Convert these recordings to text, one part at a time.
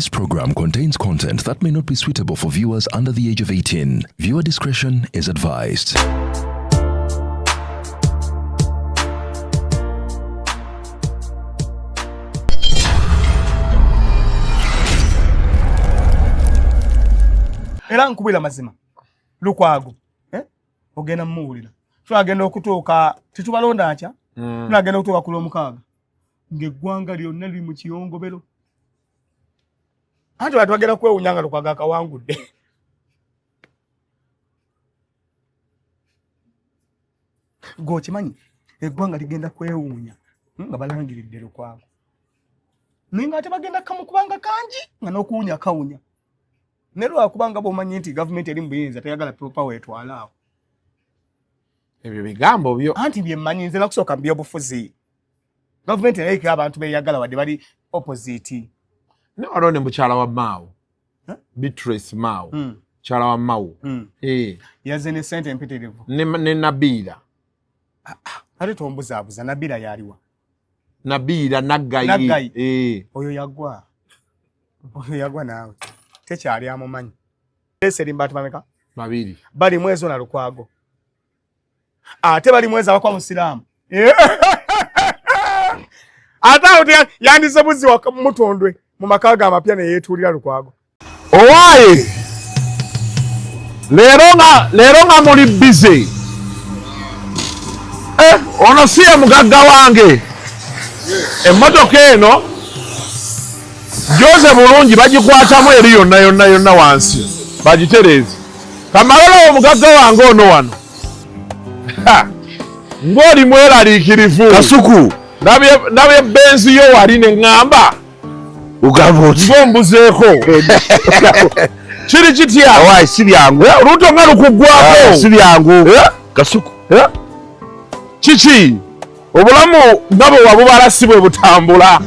This program contains content that may not be suitable for viewers under the age of 18. Viewer discretion is advised. Era nkubira mazima Lukwago, eh? Ogenda mumuwulira, tunagenda okutuuka tetubalonda nkya. Tunagenda okutuuka ku lwomukaaga ng'eggwanga lyonna liri mu kiyongobero, anti bantu bagenda kwewunya nga Lukwago akawangudde. Gwe okimanyi eggwanga ligenda kwewuunya nga balangiridde Lukwago, naye nga ate bagenda kamukubanga kangi nga n'okuwunya kawunya, ne lwakubanga bw'omanyi nti gavumenti eri mu buyinza teyagala people power etwale awo. Ebyo bigambo byo. Anti byemmanyi nze nakusooka mu byobufuzi, gavumenti naye eko abantu beyagala wadde bali opposite. Ne waliwo ne mukyala wa Mao, Beatrice Mao, mukyala wa Mao. Eh. Yazze ne sente empitirivu. Ne Nabiira. Ah, ah, ate tombuzaabuza, Nabiira yaliwa? Nabiira Naggayi. Naggayi. Eh. Oyo yagwa, oyo yagwa naawe tekyali amumanyi. Ese bantu bameka? Babiri. Bali mwezo na Lukwago, ate bali mwezi abakwa musiraamu, ate awo yandize buzzi mutondwe mu maka ge amapya neyeetuulira Lukwago. Owaaye, leero nga muli busy. Eh, ono si ye mugagga wange. Emmotoka eno gyoze bulungi, bagikwatamu eri yonna yonna yonna wansi bagitereeze. Kamalala, omugagga wange ono wano. Ha! Ng'oli mweraliikirivu. Kasuku. Ndabye benzi yo wali ne ŋŋamba Ugamba oti ng'ombuzeeko. Kiri kitya? Awaayi, si byangu. Eh, olubuto nga lukuggwako. Ah, si byangu. Eh? Kasuku. Eh? Kiki? Obulamu nga bwe wabubala si bwe butambula.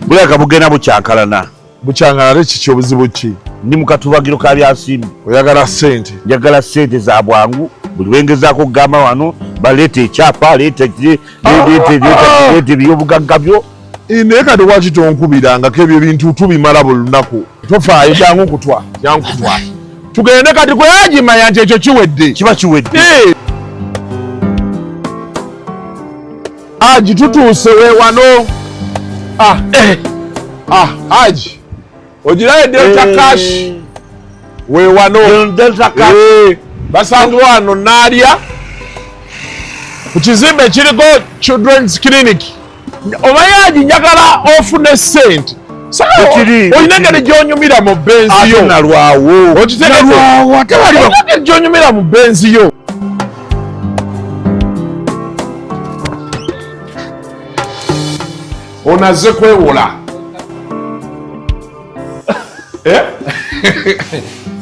Bulabika bugenda bukyankalana. Bukyankalana kiki? Obuzibu ki? Ndi mu katubagiro ka byansimbi. Oyagala ssente. Njagala ssente za bwangu. Buli lwengezaako okugamba wano baleeta ekyapa, leeta leeta leeta leeta ebyobugagga byo. Eh, naye kati lwaki tonkubirangako? Ebyo ebintu tubimala buli lunaku. Tofaayo, jangu kutwa, jangu kutwa, tugende kati kweyagimanya nti ekyo kiwedde. Kiba kiwedde. Eh. Haji, tutuuse we wano. Ah, eh. Ah, Haji, ogirayo Delta Cash we wano. Delta Cash. Eh, basangibwa wano Naalya ku kizimbe ekiriko Children's Clinic. Omanyi Haji, njagala ofune sente. Tekiri, Olina engeri gy'onyumira mu benzi ate yo. Nalwawo. Okitegedde? Nalwawo, ate bali Olina engeri gy'onyumira mu benzi yo. Ono azze kwewola. Eh?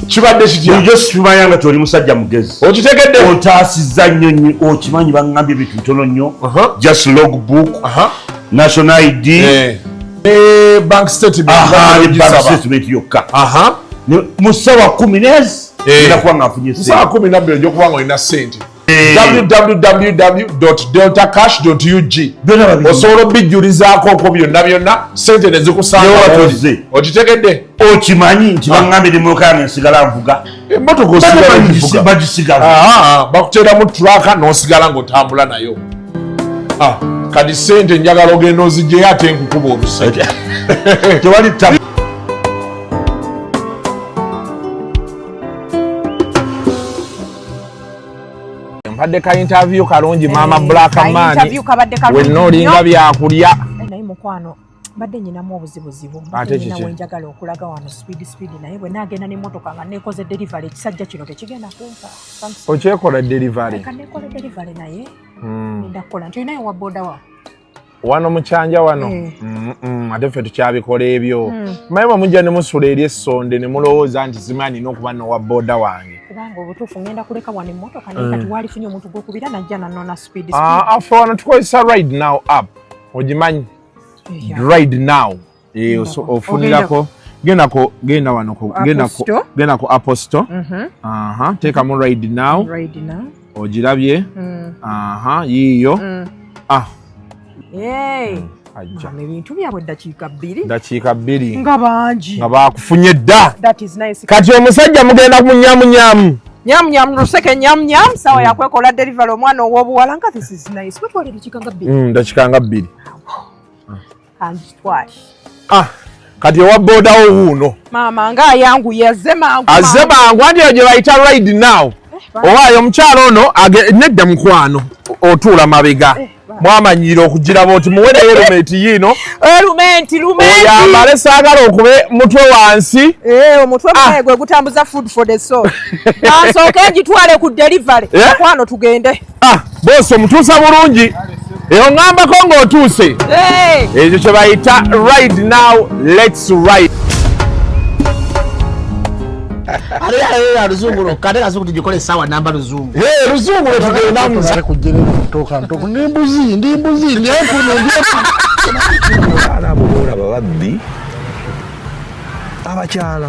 Kibadde kitya? Bulijjo sikimanya nga toli musajja mugezi. Okitegedde? Ontaasizza nnyo nnyo. Okimanyi baŋŋambye ebintu bitono nnyo. Just logbook, national ID. Eh. Ne bank statement. Aha, ne bank Gisaba. statement yokka. Mu ssaawa 10 nezi Eh. ngenda kuba nga nfunye Saa ssente. 12 ojja okuba nga olina ssente. www.deltacash.ug. Byonna babiri. Osobola obijjulizaako okwo byonna byonna, sente ne zikusanga. Yowa tozze. Okitegedde? Okimanyi nti baŋŋambye nemmotoka yange nsigala nvuga. Emmotoka osigala ogivuga. Bagisigala. Ah, bakuteeramu tracker n'osigala ng'otambula nayo. Ah, kati sente njagala ogenda ozigyeyo ate nkukuba oluseke. Tewali tabu. Mpadde ka interview kalungi, maama. Eh, Black ka man. interview kabadde kalungi Wenna olinga nnyo. byakulya. Eh, naye mukwano mbadde nyinamu obuzibuzibu. Ate Mbadde nyina kiki? wenjagala okulaga wano speed speed, naye bwe naagenda n'emmotoka nga nekoze delivery, ekisajja kino tekigenda kumpa. Okyekola delivery? Ka nekola delivery, naye ngenda kukola nti olinayo wa boda wa Wano mukyanja wano. Eh. Ate ffe tukyabikola ebyo. Manyi bwe mujja ne musula eri essonde ne mulowooza nti simanyi nina okuba nowa boda wange. Kubanga obutuufu ngenda kuleka wano emmotoka, naye kati waalifunye omuntu gwokubira najja nanona speed speed. Ah, afe wano tukozesa Ride Now app, ogimanyi? Ride Now. Eh, ofunirako, gendako, genda wano Apple genda ku Store. Genda ku Apple Store. Aha, teekamu Ride Now. Ride Now. Ogirabye? Aha, yiiyo. Ah. Hey. Ajja. Mama, ebintu byabwe ddakiika bbiri. Dakiika bbiri. Nga bangi. Nga bakufunye dda. That is nice. Kati omusajja mugenda munyamunyamu. Nyamu nyamu luseke nyamu nyamu sawa ya kwekola delivery omwana ow'obuwala nga this is nice. Batwala eddakiika nga bbiri. Dakiika nga bbiri. Kanzitwale. Ah, kati owa boda wo wuuno. Maama nga ayanguye azze mangu. Azze mangu anti eyo gye bayita ride now. Owaayo omukyalo ono nedda mukwano otuula mabega. Mwamanyiira okugiraba oti muwere helmet yiino. Helmet, lumenti. Oyambale saagala okube mutwe wansi. Omutwe munaye gwe gutambuza food for the soul. Kansooke ngitwale ku delivery. Mukwano tugende. Ah, boss omutuusa bulungi. Oŋŋambako ng'otuuse. Ekyo kye bayita ride now, let's ride. Ale luzungu lwokka, ate kazungu tugikole essaawa namba luzungu. Luzungu lwe tugendamu. Ntoka, ntoka, ndi mbuzi, ndi mbuzi, ndi empunu, ndi empunu. Abaana abo boolaba babbi abakyala.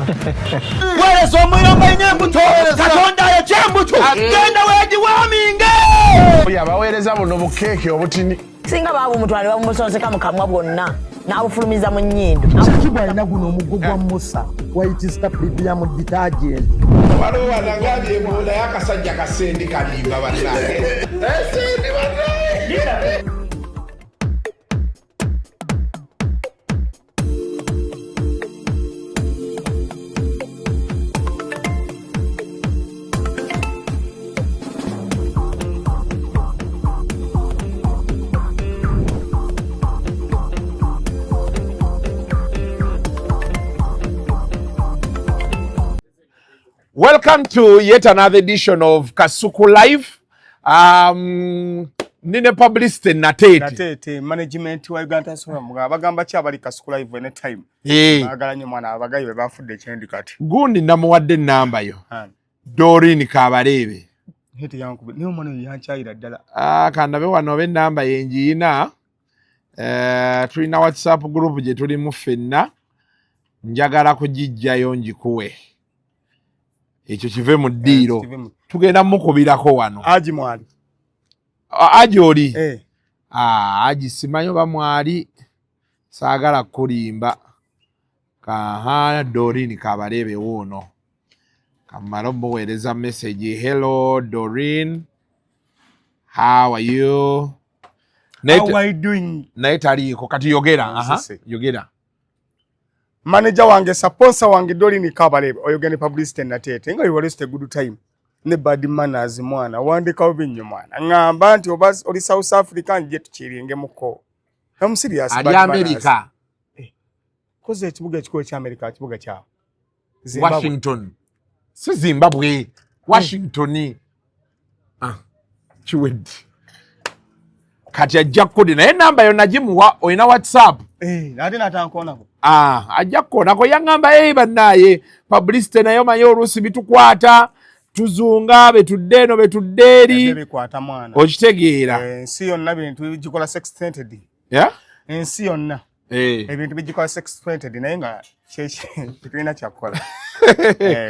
Weereza omuliro nga embuto. Katonda ayokya embuto. Genda weegiwaaminge. Oyo abaweereza buno bukeeke obutini. Singa baabumutwala ne babumusonseka mu kamwa bwonna n'abufulumiza mu nnyindo. Shakib alina guno omuggo gwa Musa White Star Premium Detergent. Waliwo wanagambye mbu naye akasajja kasendi kalimba bannange. Sendi bannange. Welcome to yet another edition of Kasuku Live. Nine publicity Natete. Natete management wa Uganda Solar Muga bagamba ki abali Kasuku Live anytime. Baagala nnyo mwana abagayi be bafudde ekyendi kati. Gundi namuwadde ennamba yo. Doreen Kabarebe. Heti yankubye. Naye omwana oyo yankyayira ddala. Kandabe wano oba ennamba ye ngiyina. Tulina WhatsApp group gye tulimu ffenna. Njagala kugiggyayo ngikuwe. Ekyo kive mu ddiiro. Tugenda mukubirako wano. Aji mwali. Aji oli? Aji simanyi oba mwali. Saagala kulimba. Kaha Doreen Kabarebe wuuno. Kamala omuweereza message. Hello Doreen. How are you? How are you doing? Naye taliiko kati yogera. Yogera. Manager wange, sponsor wange Doreen Kabarebe, oyogera ne publicity Natete. Nga you always a good time. Ne bad manners mwana, wandika obi nnyo mwana. Ngamba nti oba oli South Africa nje tukiringemuko. I'm serious. Ali America. Koze ekibuga ekikulu ekya America kibuga kya Zimbabwe. Washington. Si Zimbabwe. Washington. Kiwedde. Kati ajja kukudi naye namba yo nagimuwa olina WhatsApp. Ate n'atankoonako. Ajja kukoonako yaŋŋamba bannaaye publicity naye omanyi oluusi bitukwata tuzunga betudde eno betudde eri. Bikwata mwana. Okitegeera. Ensi yonna bintu bigikola sextented. Ensi yonna. Ebintu bigikola sextented naye nga tetulina kyakukola.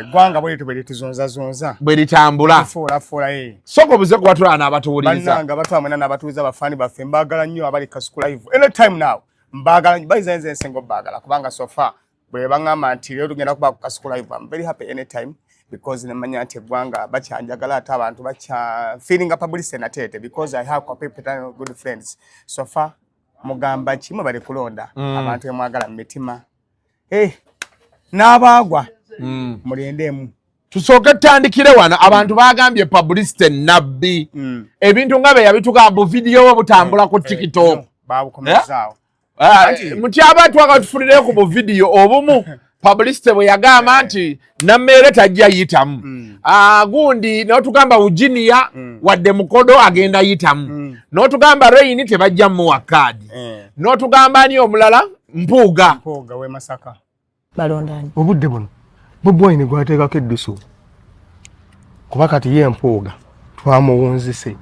Ggwanga bwe lityo bwe lituzunzazunza. Bwe litambula. Tufuulafuula. Sooka obuze ku batulaba n'abatuwuliriza. Bannange abatulaba mwenna n'abatuwuliriza bafaani baffe mbaagala nnyo abali Kasuku Live. Anytime now. Mbaagala nnyo. Bayiza nze nsinga obbaagala kubanga so far bwe baŋŋamba nti leero tugenda kuba ku Kasuku Live. I'm very happy anytime because nemanya nti eggwanga bakyanjagala ate abantu bakya feeling publicity Natete because I have people good friends. So far mugamba ki mwe bali kulonda abantu emwagala mu mitima. N'abaagwa mulindemu. Tusooke tutandikire wano abantu bagambye publicity nabbi. Ebintu nga bye yabitugamba video butambula ku TikTok. Babukomezaawo. Mutyaba twagala tufulireyo ku buvidiyo obumu publicity bwe yagamba nti Nammeere tajja yitamu. Gundi n'otugamba Virginia wadde Mukodo agenda yitamu. N'otugamba Reini tebajja mmuwa kaadi. N'otugamba ani omulala Mpuuga. Mpuuga w'e Masaka. Balondani. Obudde buno Bobi Wine gwateekako eddusu kuba kati ye Mpuuga twamuwunzise.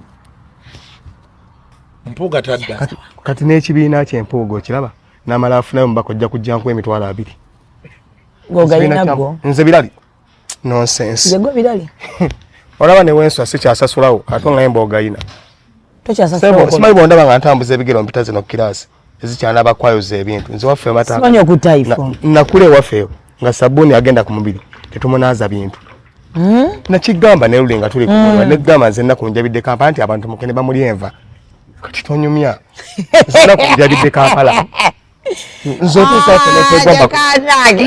Mpuuga tadda. Kati n'ekibiina kye Mpuuga okiraba n'amala afunayo omubaka ojja kujja nkuwa 20,000. G'ogalina go. Nze birali. Nonsense. Nze gwe birali. Olaba ne wenswa sikyasasulawo ate nga mba ogayina. Tokyasasulawo. Simanyi bw'ondaba nga ntambuza ebigere ompita zino kiraasi. Ezikyana bakwayoza ebintu. Nze waffe mata. Simanyi okutta ifo. Nakula ewaffe nga sabbuuni agenda ku mubiri tetumunaza bintu. Nakigamba ne luli nga tuli ku mulwa, negamba nze ennaku njabidde Kampala nti abantu mukene bamuli enva. Kati tonyumya. Nze ennaku njabidde Kampala. Nze otuusa waffe nekwegomba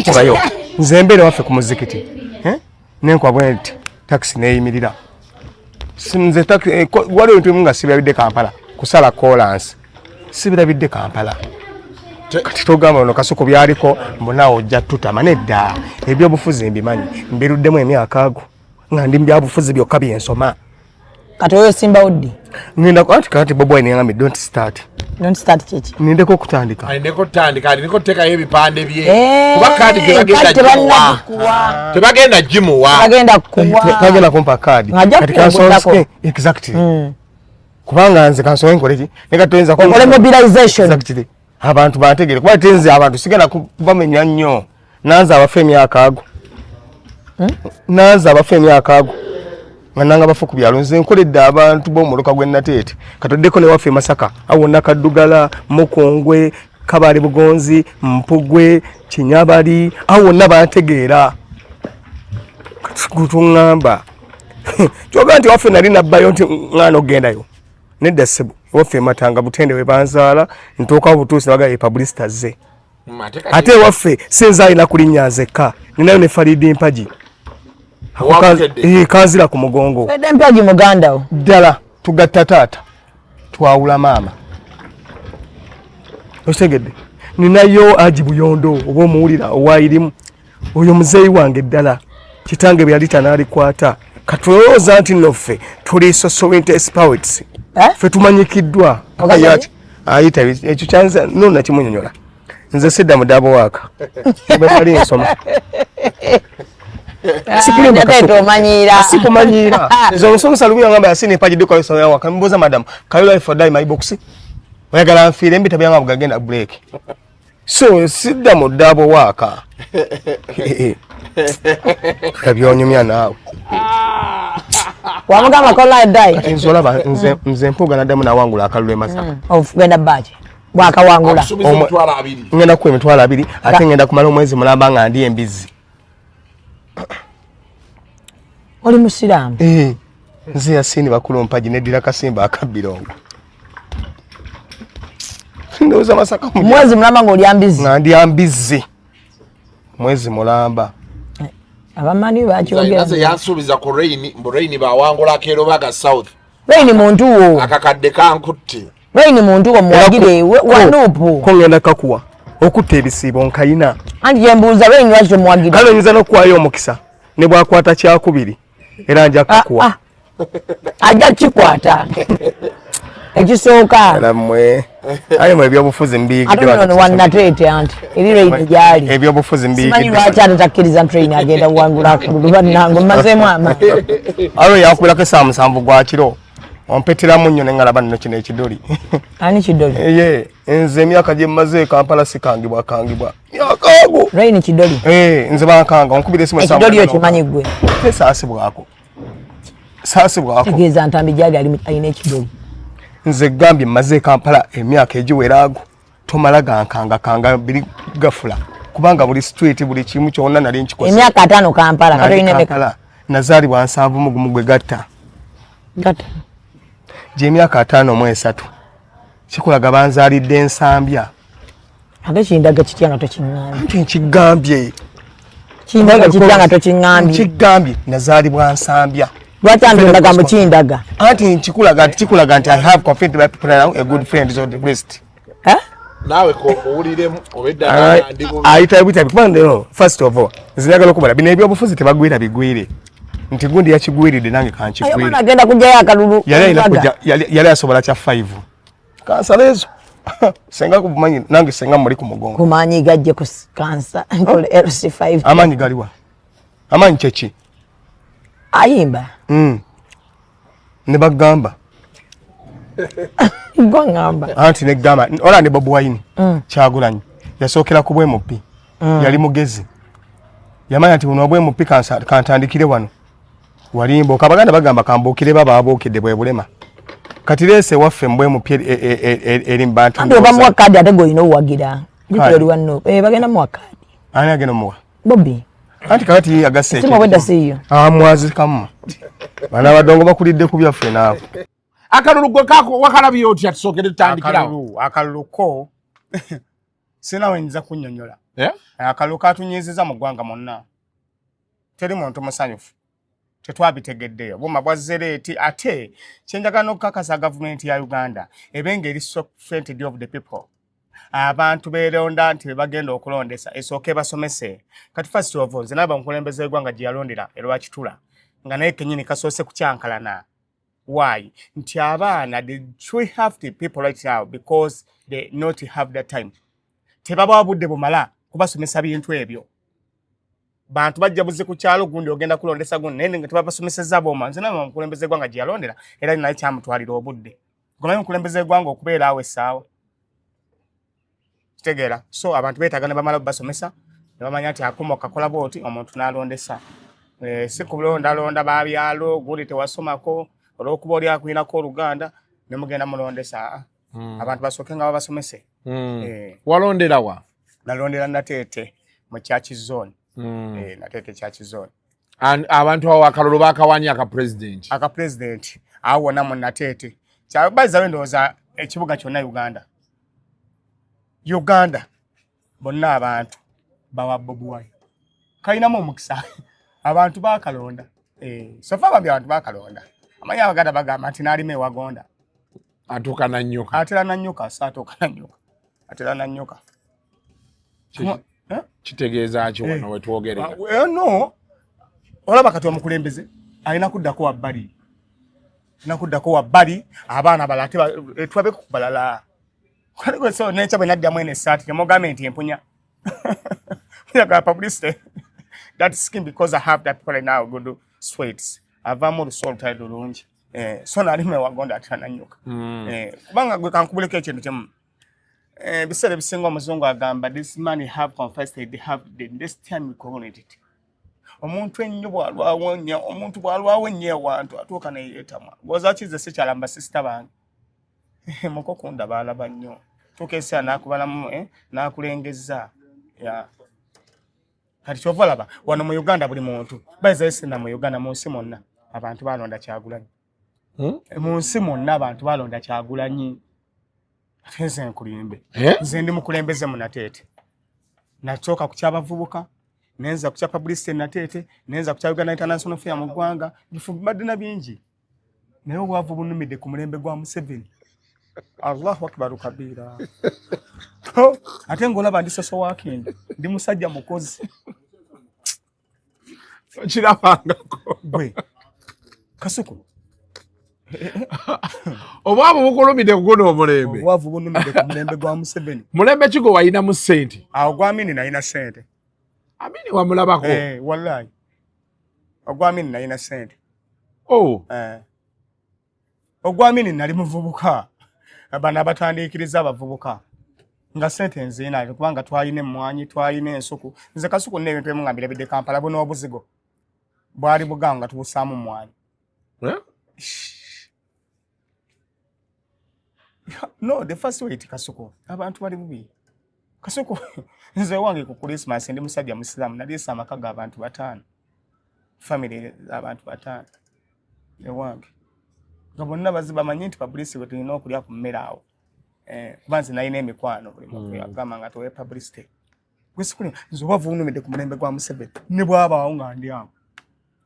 ntabayo. Nze mbeera waffe ku muzikiti. Nenkuba bwe nti takisi neeyimirira. Nze waliwo ebintu ebimu nga sibirabidde Kampala. Kusala koolansi. Sibirabidde Kampala. Kati togamba ono Kasuku byaliko mbu naawe ojja tutama nedda. Ebyobufuzi mbimanyi mbiruddemu emyaka ago nga ndi mu byabufuzi byokka bye nsoma. Kati oyo simba ddi? Ngenda anti kati Bobi Wine yangambye don't start. Don't start kiki? Nindeko okutandika. Alindeko okutandika, alindeko okuteekayo ebipande bye. Kuba kaadi tebagenda gimuwa. Tebagenda gimuwa. Tebagenda kuwa. Tebagenda kumpa kaadi. Kati kansonge exactly. Kubanga nze kansonge nkole ki? Neka toyinza ko. Okole mobilization. Exactly. Abantu bantegere kuba tenze abantu sigala kubamenya nnyo. Nanze abafa emyaka ago. Nanze abafa emyaka ago. Nga nanga bafu ku byalo nze nkoledde abantu b'omuluka gw'e Nateete. Katoddeko ne waffe e Masaka. Awo Nakaddugala, Mukungwe, Kabale Bugonzi, Mpugwe, Kinyabali, awo wonna bantegeera. Kati tuŋŋamba. Kyoga nti waffe nali nabbayo nti ŋŋaana okugendayo. Nedda ssebo, waffe e Matanga Butende we banzaala, ntuukawo butuusi ne bagamba publicity azze. Ate ewaffe sinza alina kulinnya nzekka, ninayo ne Faridi Mpagi. Kanzira ku mugongo. Faridi Mpagi muganda wo. Ddala tugatta taata, twawula maama. Okitegedde? Ninayo Aji Buyondo oba omuwulira owayirimu. Oyo muzeeyi wange ddala kitange bwe yali tanaalikwata. Katulowooza nti nno ffe tuli social poets. Ffe tumanyikiddwa. Ayita ekyo kyanze no nakimunyonyola. Nze sidda mu dabo waaka. Bwe nali nsoma. Sikumanyiira. Nze omusomesa lumu yangamba Yasini Mpagi ddi kwali waka. Mbuuza madam, can you life for die my box? Oyagala nfiire mbita byanga bugagenda break. So sidda mu dabo waaka. Kabyonyumya naawe. Wamugamba kola die. Nze olaba nze mpuuga naddamu nawangula akalulu e Masaka. Ogenda bbaaki. Bwakawangula. Ngenda kuwa 20,000 ate ngenda kumala omwezi mulamba nga ndi embizzi. Oli musiraamu? Nze Yasini Bakulu Mpagi neddira Kasimba akabbirongo. Ndowooza Masaka mwezi mulamba ng'olya mbizzi. Nga ndya mbizzi. Mwezi mulamba. Abamanyi bakyogera. Nze yansuubiza ku Rain, mbu Rain bawangula Akeerobaga South. Rain muntu wo. Akakadde kankutte. Rain muntu wo muwagire wa Nupu. Ko ngenda kakuwa. Okutta ebisiibo nkayina. Anti ye mbuuza Rain lwaki tomuwagira? Kale nyinza n'okuwaayo omukisa ne bw'akwata kyakubiri era nja kukuwa. Ajja kikwata. Ekisooka. Nammwe. Aye mwe ebyobufuzi mbiyigidde. Ate ono wa Nateete anti eri Rain gy'ali. Ebyobufuzi mbiyigidde. Simanyi lwaki ate takkiriza nti Rain agenda kuwangula akalulu bannange mmazeemu amaanyi. Alo yakubirako essaawa 7 gwa kiro. Ompeteramu nnyo ne ngalaba nno kino ekidoli. Ani kidoli? Ye, nze emyaka gye mmaze e Kampala sikangibwa kangibwa. Myaka ago. Rain kidoli. Nze bankanga onkubira esimu essaawa. Ekidoli okimanyi ggwe. Tesaasibwako. Saasibwako. Tegeeza Ntambi gy'ali alina ekidoli. Nze gambye mmaze e Kampala emyaka egiwera ago. Tomala gankanga kanga biri gafula. Kubanga buli street buli kimu kyonna nali nkikoze. Emyaka 5 Kampala kati olina emeka? Nazaalibwa 71 gwe gatta. Gatta. Gy'emyaka 53. Kikulaga banzaalidde Nsambya. Ate kindaga kitya nga tokiŋŋambye? Anti nkigambye. Kindaga kitya nga tokiŋŋambye? Nkigambye nazaalibwa Nsambya. Lwaki anti ndaga mbu kindaga? Anti nkikulaga nti kikulaga nti I have confidence my people now a good friend is on the list. Naawe k'omuwuliremu obedda ndi bubi. Ayita buyita kubanga no first of all nze njagala okubala bino ebyobufuzi tebagwira bigwire. Nti gundi yakigwiridde nange kankigwire. Ayo mwana agenda kujjayo akalulu. Yali asobola kya 5. Kansala ezo. Senga kumanyi nange senga muli ku mugongo. Kumanyi gajje ku kansa nkole LC5. Amaanyi galiwa? Amaanyi kyeki? Ayimba. Ne bagamba. Gwe ngamba. Anti ne gamba ola ne Bobi Wine. Kyagulanyi yasookera ku bw'MP. Yali mugezi. Yamanya nti buno bw'MP kantandikire wano. Walimbo kabaganda bagamba kambuukire baba abuukidde bwe bulema. Kati leese waffe mbwe mupya eri mu bantu. Anti obamuwa kaadi ate gwe olina owagira. Jjukira oli wa NUP. Eh, bagenda muwa kaadi. Ani agenda omuwa? Bobi. Anti kakati ye yagasse Esimu obwedda si yo. Ah, mwazikamu. Bano abadongo bakulidde ku byaffe naawe. Akalulu gwe kako wakalabye otya tusookere tutandikirawo? Akalulu ko sina we nza kunnyonnyola. Eh? Akalulu katunyiizizza mu ggwanga mwonna. Teri muntu musanyufu. Tetwabitegeddeyo. Buma bwazze leeti ate kye njagala n'okukakasa gavumenti ya Uganda ebe ng'eri sovereignty of the people. Abantu beeronda nti be bagenda okulondesa esooke basomese. Kati first of all nze nalaba omukulembeze w'eggwanga gye yalondera e Rwakitura nga naye kennyini kasoose kukyankalana. Why? Nti abaana they should have the people right now because they not have that time. Tebabawa budde bumala kubasomesa bintu ebyo. Bantu bajja buzi ku kyalo gundi ogenda kulondesa gundi naye nga tebabasomesezza booma. Nze nalaba omukulembeze w'eggwanga gye yalondera era naye kyamutwalira obudde. Gomanyi omukulembeze w'eggwanga okubeera awo essaawa. Kitegeera. So abantu beetaaga ne bamala basomesa ne bamanya nti akuma okakola bw'oti omuntu n'alondesa. Si kulondalonda ba byalo gundi tewasomako olw'okuba oli akulinako oluganda ne mugenda mulondesa. Abantu basooke nga babasomese. Walondera wa? Nalondera Nateete mu Church Zone. Nateete Church Zone. Abantu awo akalulu bakawanya aka president. Aka president awo wonna mu Nateete. Kyabazawo ndowooza ekibuga kyonna Uganda. Uganda bonna abantu bawa Bobi Wine. Kalinamu omukisa abantu bakalonda. So far bambi abantu bakalonda. Amanyi Abaganda bagamba nti n'alima ewagonda. Atuuka nannyuka. Atera nannyuka, so atuuka nannyuka. Atera nannyuka. Kitegeeza ki wano we twogerera? No. Olaba kati omukulembeze alina kuddako wabbali. Alina kuddako wabbali abaana balala ate tulabe ku balala. Kale so n'enkya bwe naddamu eno essaati temugambe nti empunya. Njagala publicity. That skin because I have that right now good sweats. Avaamu olusu olutali lulungi. So nalima ewagonda atera nannyuka. Kubanga gwe kankubuleko ekintu kimu. Ebiseera ebisinga omuzungu agamba this man have confessed they have the this time we call it. Omuntu ennyo bw'alwawo ennyo, omuntu bw'alwawo ennyo ewantu atuuka ne yeetamwa. Lowooza ki nze sikyalamba sisita bange. Muko kundaba alaba nnyo. Tuuka ekiseera n'akubalamu n'akulengezza. Kati ky'ova olaba wano mu Uganda buli muntu bayizayo sina mu Uganda mu nsi mwonna abantu balonda Kyagulanyi. Mu nsi mwonna abantu balonda Kyagulanyi. Ate nze nkulimbe. Nze ndi mukulembeze mu Nateete. Nasooka ku ky'abavubuka, nenza ku kya publicity Nateete, nenza ku kya Uganda International Fair mu ggwanga, bifo mbadde na bingi. Naye obwavu bunnumidde ku mulembe gwa Museveni. Allahu akbar kabira. Ate ng'olaba ndi social working, ndi musajja mukozi. Kirabangako. Gwe. Kasuku. Obwavu bukulumidde ku guno omulembe. Obwavu bunnumidde ku mulembe gwa Museveni. Mulembe ki gwe walinamu ssente? Awo gwa Amini nalina ssente. Amini wamulabako? Wallahi. Ogwa Amini nalina ssente. Oh. Ogwa Amini nali muvubuka. Bano abatandiikiriza abavubuka. Nga ssente nziina kubanga twalina emmwanyi, twalina ensuku. Nze Kasuku nina ebintu ebimu nga mbirabidde Kampala buno obuzigo. Bwali bugango nga tubusaamu mmwanyi. No, the first way Kasuku. Abantu bali bubi. Kasuku nze wange ku Christmas ndi musajja musiraamu naliisa amaka g'abantu 5. Family z'abantu 5. Ewange. Nga bonna bazze bamanyi nti publicity bwe tulina okulya ku mmere awo. Kuba nze nalina emikwano buli muntu yagamba nga tuwe publicity. Gwe sikuli nze obwavu bunnumidde ku mulembe gwa Museveni ne bw'abaawo nga ndi awo.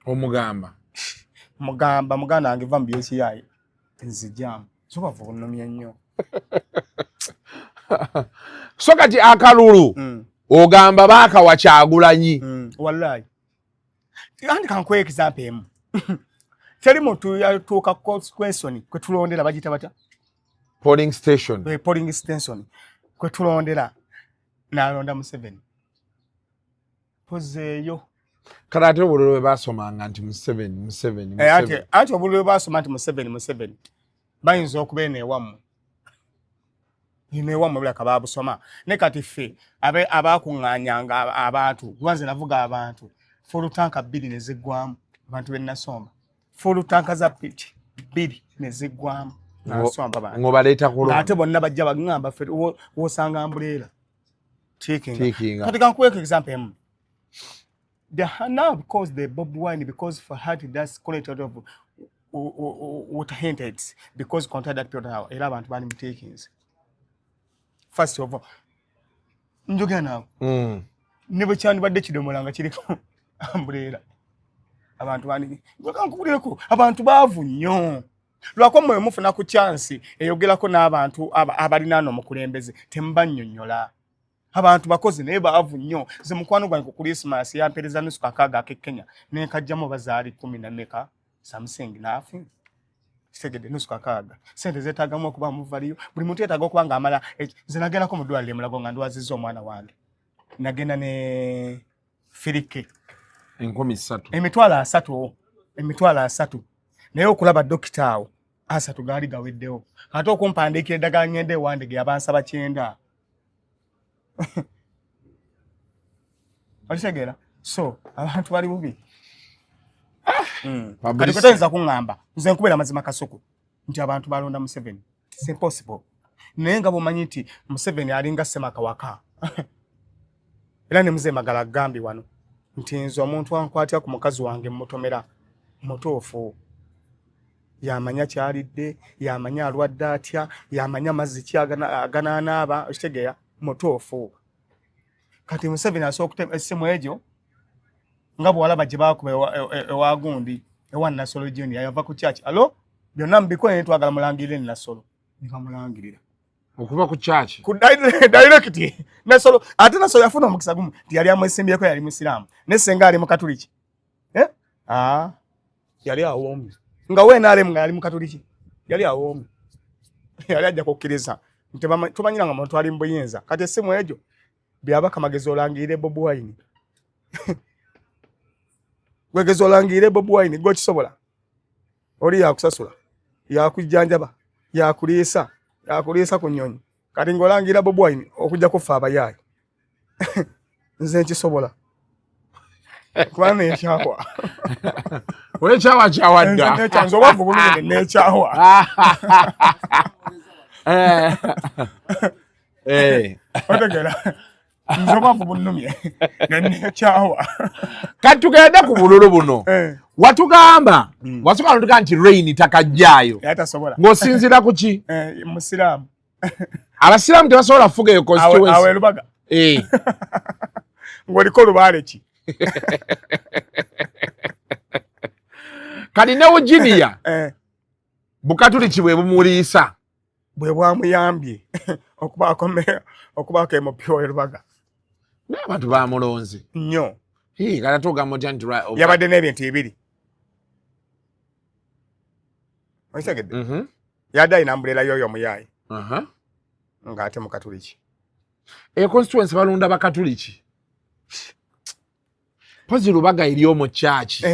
Omugamba? Mugamba muganda wange va mu by'ekiyaaye nzijaamu. Nze obwavu bunnumye nnyo. So kati akalulu ogamba baakawa Kyagulanyi. Wallahi. Andi kankuwe example emu. Teri muntu yatuuka question kwe tulondera bagiyita batya? Polling station. Polling station kwe tulondera n'alonda Museveni. Pozeeyo. Kale ate obululu bwe baasomanga nti Museveni, Museveni, Museveni. Anti obululu bwe baasoma nti Museveni, Museveni bayinza okuba eno ewammwe. Eno ewammwe bulaka baabusoma. Ne kati ffe abaakuŋŋaanyanga abantu, kuba nze navuga abantu, full tank 2 ne ziggwamu abantu be nasomba. Full tank za piki 2 ne ziggwamu. Ng'obaleeta kulonda. Ate bonna bajja bagamba ffe wosanga umbrella. Tikinga. Kati kankuweeko example emu. The now because the Bobi Wine, because for her that's quality of water hinted because contact that period now era abantu bali mutakings. First of all, njogera naawe. Ne bwe kyandibadde kidomola nga kiriko umbrella. Abantu bani nkubuulireko abantu baavu nnyo. Lwako mmwe mufuna ku chance eyogerako n'abantu abalinaano omukulembeze temubannyonnyola. Abantu bakozi naye baavu nnyo. Nze mukwano gwange ku Christmas yampeereza nusu kakaaga ak'e Kenya ne nkajjamu bazaali 10 na mmeka something naafu. Kitegedde nusu kakaaga. Ssente zeetaagamu okuba muvaliyo. Buli muntu yeetaaga okuba ng'amala. Nze nagendako mu ddwaliro e Mulago nga ndwazizza omwana wange. Nagenda ne firike. 3000. 30,000. 30,000. Naye okulaba dokita awo 30 gaali gaweddewo. Ate okumpandiikira eddagala ngende ewandege yabansaba 90. Okitegeera? So abantu bali bubi. Kati kwe kuŋŋamba nze nkubera amazima Kasuku nti abantu balonda Museveni. It's impossible. Naye nga bw'omanyi nti Museveni alinga ssemakawaka. Era ne Mzee Magala agambye wano nti nze omuntu ankwatira ku mukazi wange mmutomera mutuufu. Yamanya kyalidde, yamanya alwadde atya, yamanya amazzi ki aganaanaaba, okitegeera mutuufu. Kati Museveni asobola okutema essimu egyo nga bw'olaba gye baakuba ewa gundi ewa Nassolo Junior yava ku church. Alo byonna mubikole naye twagala mulangirire Nassolo. Ne bamulangirira. Okuva ku church. Ku direct Nassolo ate Nassolo yafuna omukisa gumu nti yali amwesimbyeko yali musiraamu ne ssenga ali mukatuliki. Eh? Ah. Yali awoomye. Nga we NRM nga yali mukatuliki. Yali awoomye. Yali ajja kukkiriza nti tumanyira nga muntu ali mu buyinza. Kati essimu egyo byabaka magezi olangirire Bobi Wine. Gwegezi olangirire Bobi Wine gwe kisobola. Oli yakusasula, yakujjanjaba, yakuliisa, yakuliisa ku nnyonyi. Kati ng'olangira Bobi Wine okujja kufa abayaayi. Nze nkisobola. Kuba nekyawa. Wekyawa kyawadda. Nze obwavu bulungi nekyawa. Otegera. Nze obwavu bunnumye nekyawa. Kati tugende ku bululu buno. Watugamba, wasooka n'otugamba nti Rain takajjaayo. Yatasobola. Ng'osinziira ku ki? Musiraamu. Abasiraamu tebasobola kufuga eyo constituency. Awo Lubaga. Ng'oliko lubaale ki? Kati ne Eugenia bukatuliki bwe bumuliisa. Bwe bwamuyambye okubaako MP w'e Lubaga. Naye abantu bamulonze. Nnyo. Kati ate ogamba otya nti yabadde n'ebintu bibiri. Okitegedde? Yadde alina umbrella y'oyo omuyaayi. Ng'ate mukatuliki. Eyo constituency balonda bakatuliki. Mpozi Lubaga eri omu church.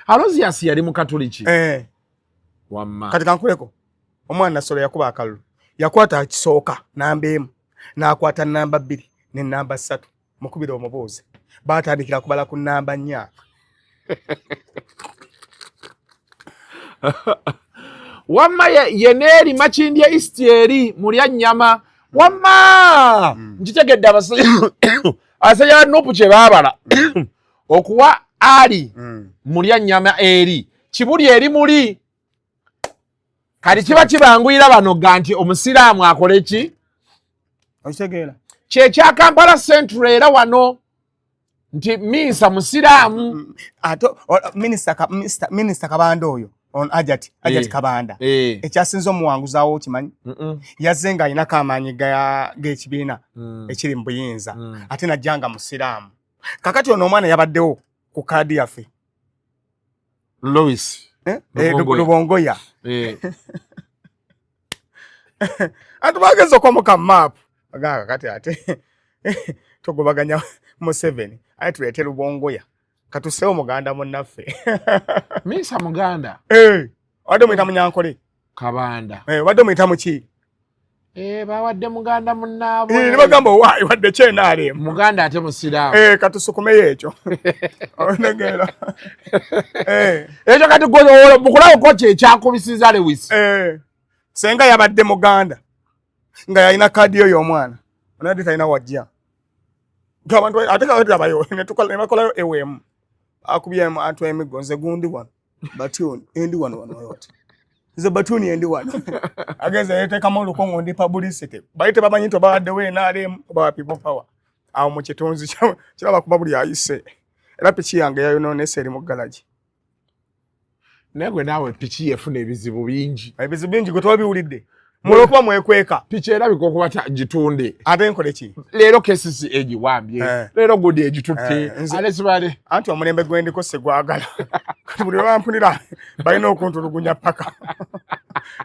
Alozias yali mukatuliki. Wamma. Kati kankuleko. Omwana Nassolo yakuba akalulu. Yakwata kisooka namba 1, n'akwata namba 2 ne namba 3. Mukubira omubuuze. Baatandikira kubala ku namba 4. Wamma ye neeri Makindye East eri mulya nnyama. Wamma nkitegedde abasajja ba Nupu kye baabala okuwa ali mulya nnyama eri kibuli eri muli. Kati kiba kibanguyira bano ga nti omusiraamu akole ki? Okitegeera? Kyekya Kampala Central era wano nti Minsa musiraamu. Ate Minisita Kabanda oyo on Ajati Kabanda ekyasinze omuwanguzaawo okimanyi? Yazze ng'alinako amaanyi g'ekibiina ekiri mu buyinza ate najja nga musiraamu. Kakati ono omwana yabaddewo ku kaadi yaffe. Lois. Lubongoya. Ate bageza okwamuka map. Agamba kati ate tugobaganya Museveni aye tuleete Lubongoya. Katuseewo muganda munnaffe. Minsa muganda. Obadde omuyita Munyankole. Kabanda. Obadde omuyita muki? Eh, bawadde muganda munnaabwe. Eh, ne bagamba owaayi wadde kyenaalemu muganda ate musiraamu. Eh, katusukumeyo ekyo onegeera. Ekyo kati mukulabako kye ekyakubisiza Lewis. Senga yabadde muganda nga yalina kaadi yo y'omwana onadde talina wajja abantu ate kakati abayo ne bakolayo ewemu akubyemu antu emiggo nze gundi wano batuni endi wano wano yote nze batuni endi wano agenze yeteekamu olukongo ndi publicity bali tebamanyi nti obawaddewo NRM oba people power awo mu kitunzi kiraba kuba buli ayise era piki yange yayonoonese eri mu galagi. Naye gwe naawe piki yefuna ebizibu bingi. Ebizibu bingi gwe twabiwulidde mulwokuba mwekweka. Piki erabika okuba gitunde. Ate nkole ki? Leero KCC egiwambye leero gudi egitutte ate sibale. Anti omulembe gwendiko sigwagala kati buli lwebampunira balina okuntulugunya paka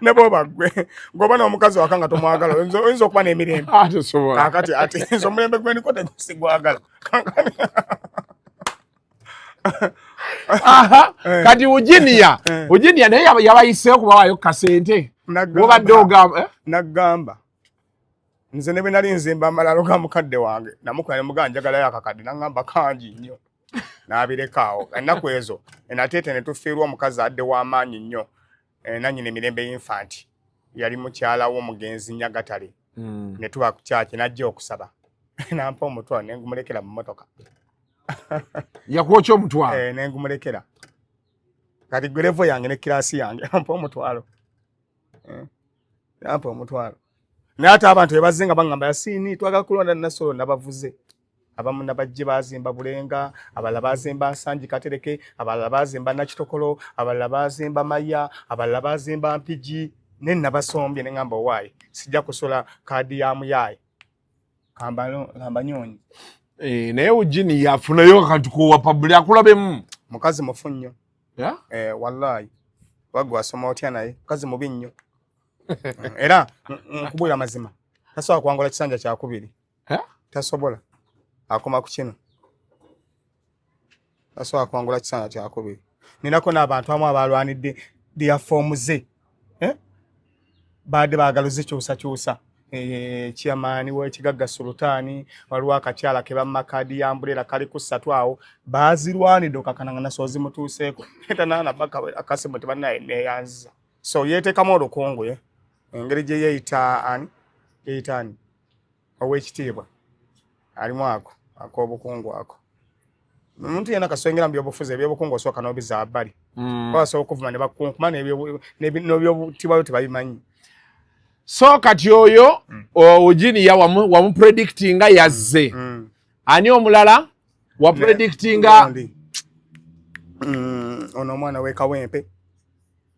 ne bwoba gwe gwoba n'omukazi waka nga tomwagala oyinza okuba n'emirembe. Kakati ate nze omulembe gwendiko tesigwagala. Kati Eugenia Eugenia naye yabayiseeyo kubawaayo kasente wobadde ogamba. Nagamba nze ne bwe nali nzimba amalalo ga mukadde wange namukola ne mugamba njagalayo akakadde nangamba kangi nnyo n'abirekaawo. Ennaku ezo enateete ne tufiirwa omukazi adde w'amaanyi nnyo nannyini Mirembe Infant yali mukyala w'omugenzi Nyagatale ne tuba ku kyaki n'ajja okusaba nampa omutwalo ne ngumulekera mu mmotoka. Yakwokya omutwalo? Ne ngumulekera. Kati gwe level yange ne kirasi yange ampa omutwalo. Ampa omutwalo. Naye ate abantu ebazze nga baŋŋamba Yasiini twagala kulonda Nassolo nabavuze. Abamu nabajje bazimba Bulenga, abalala bazimba Nsangi Katereke, abalala bazimba Nakitokolo, abalala bazimba Maya, abalala bazimba Mpigi. Ne nabasombye ne ŋŋamba owaayi sijja kusola kaadi ya muyaayi. Kambanyonyi. Naye Eugenia yafunayo akantu kowa pabuli akulabemu. Mukazi mufu nnyo. Wallahi. Wagwe wasoma otya naye mukazi mubi nnyo. Era nkubuulira mazima tasobola kuwangula kisanja kyakubiri. Tasobola. Akoma ku kino. Tasobola kuwangula kisanja kyakubiri. Ninako n'abantu amu abalwanidde their form ze. Baadde baagala ozikyusakyusa. Chairman w'ekigagga Sultani waliwo akakyala ke bamma kaadi ya mbuleera kali ku ssatu awo baazirwanidde okakana nga naso zimutuuseeko tanaana baka akasimu tebannaye neeyanziza. So yeeteekamu olukungu engeri gye yeeyita ani yeeyita ani ow'ekitiibwa alimu ako ak'obukungu ako. Omuntu yenna kasongera mu byobufuzi ebyobukungu osooka n'obizza wabbali. Basobola okuvuma ne bakunkuma n'ebyobutibwayo tebabimanyi. So kati oyo Eugenia wamupredictinga yazze. Ani omulala wapredictinga? Ono omwana w'e Kawempe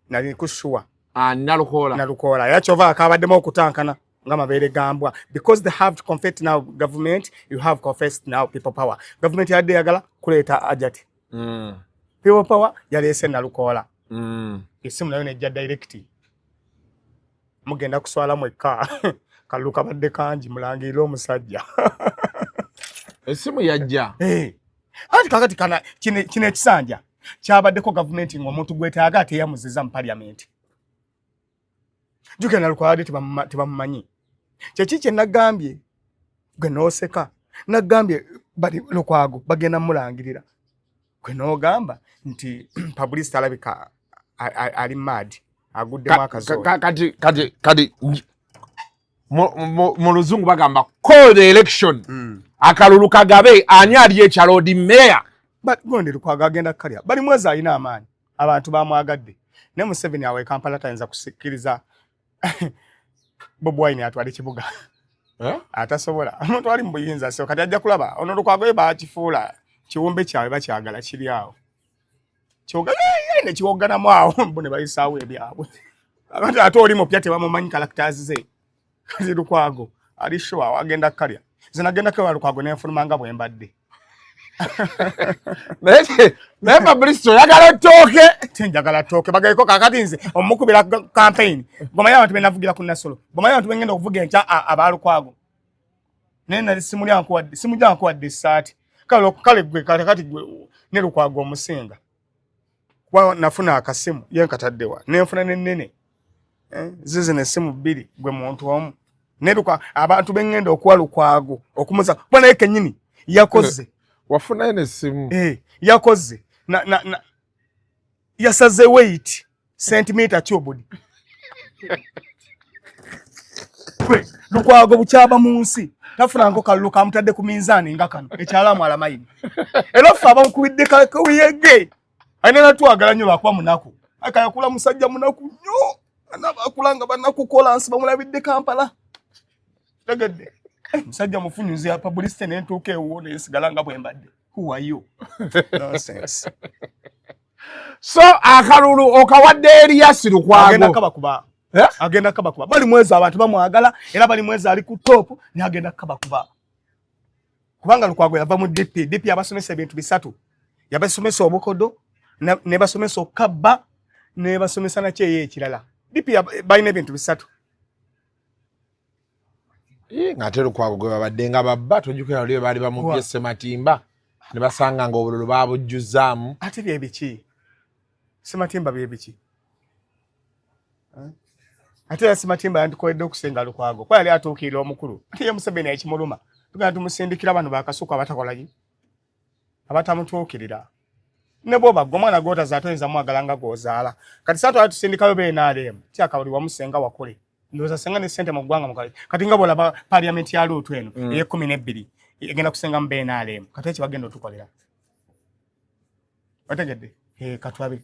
nali kushuwa. Nalukoola. Nalukoola era kyova akabaddemu okutankana nga mabeere gambwa because they have to confess now government you have confessed now people power. Government yadde yagala kuleeta ajati. People power yaleese Nalukoola. Esimu nayo nejja direct. Mugenda kuswala mwekka. Kalulu kabadde kangi mulangirire omusajja. Esimu yajja. Anti kakati kana kino ekisanja kyabaddeko gavumenti ng'omuntu gwetaaga ate yamuziza mu parliament. Jjukira Nalukoola tebamumanyi. Kyeki kye nagambye gwe n'oseka. Nagambye bali Lukwago bagenda mulangirira. Gwe n'ogamba nti publicity alabika ali mad aguddemu akazoole. Kati mu luzungu bagamba call the election. Akalulu kagabe ani ali ekya Lord Mayor? But gondi Lukwago agenda kukalya. Bali mwezi alina amaanyi. Abantu bamwagadde. Ne Museveni awo e Kampala tayinza kusikiriza Bobi Wine atwale kibuga. Atasobola. Omuntu ali mu buyinza so kati ajja kulaba ono Lukwago ye baakifuula kiwumbe kyabwe bakyagala kiri awo. Ne kiwoganamu awo mbu ne bayisaawo ebyabwe. Abantu ate oli mupya tebamumanyi characters ze. Kati Lukwago ali sure awo agenda kukalya. Nze nagenda kewa Lukwago ne nfuluma nga bwe mbadde. Naye Fabrice oyagala ttooke? Tinjagala ttooke bagayiko kakati nze omukubira campaign. Gomanyi abantu be navugira ku Nassolo. Gomanyi abantu be ngenda okuvuga enkya aba Lukwago. Naye nali simulya nkuwadde essaati. Kale gwe kati gwe ne Lukwago omusinga. Kuba nafuna akasimu ye nkataddewa. Ne nfuna n'ennene. Zizino essimu bbiri gwe muntu omu. Neruka abantu bengenda okuwa Lukwago okumuza kuba naye kenyini yakoze. Wafunayo nessimu. Eh, yakoze na, na, na yasaze weight centimeter cubed. Lukwago bukyaba mu nsi tafunanko kalulu kamutadde ku minzaani nga kano ekyalamu alamayini era ffe abamukubidde kakawiyege alina natwagala nnyo lwakuba munaku akayakula musajja munaku nnyo anabakula nga banakukola nsi bamulabidde Kampala tegedde eh, musajja mufunyuzi ya publicity nentuuka ewuwo nensigala nga bwembadde. Who are you? Nonsense. So akalulu okawadde Erias Lukwago agenda kabakuba eh? Agenda kabakuba bali mwezi abantu bamwagala era bali mwezi ali ku top ni agenda kabakuba kubanga Lukwago yava mu DP. DP yabasomesa ebintu bisatu, yabasomesa obukodo ne basomesa okukabba ne basomesa nakyeyo ekirala. DP balina ebintu bisatu. Ng'ate Lukwago gwe babadde nga babba tojjukira luli baali bamubye Ssematimba ne basanga nga obululu baabujjuzzaamu. Ate byebiki Ssematimba byebiki? Ate era Ssematimba yandikoledde okusinga Lukwago kuba yali atuukirira omukulu. Ate ye Museveni ekimuluma tugenda tumusindikira bano bakasuku abatakolaki abatamutuukirira ne bwoba gwe omwana gwotazaala toyinza mwagala nga gwozaala. Kati saa twali tusindikayo BNRM kyakabuli wamu senga wakole ndowooza senga ne ssente mu ggwanga mukale kati nga bwolaba parliament ya luutu eno ey'ekumi n'ebbiri egenda kusenga mu BNRM kati ekyo bagenda otukolera otegedde katwabe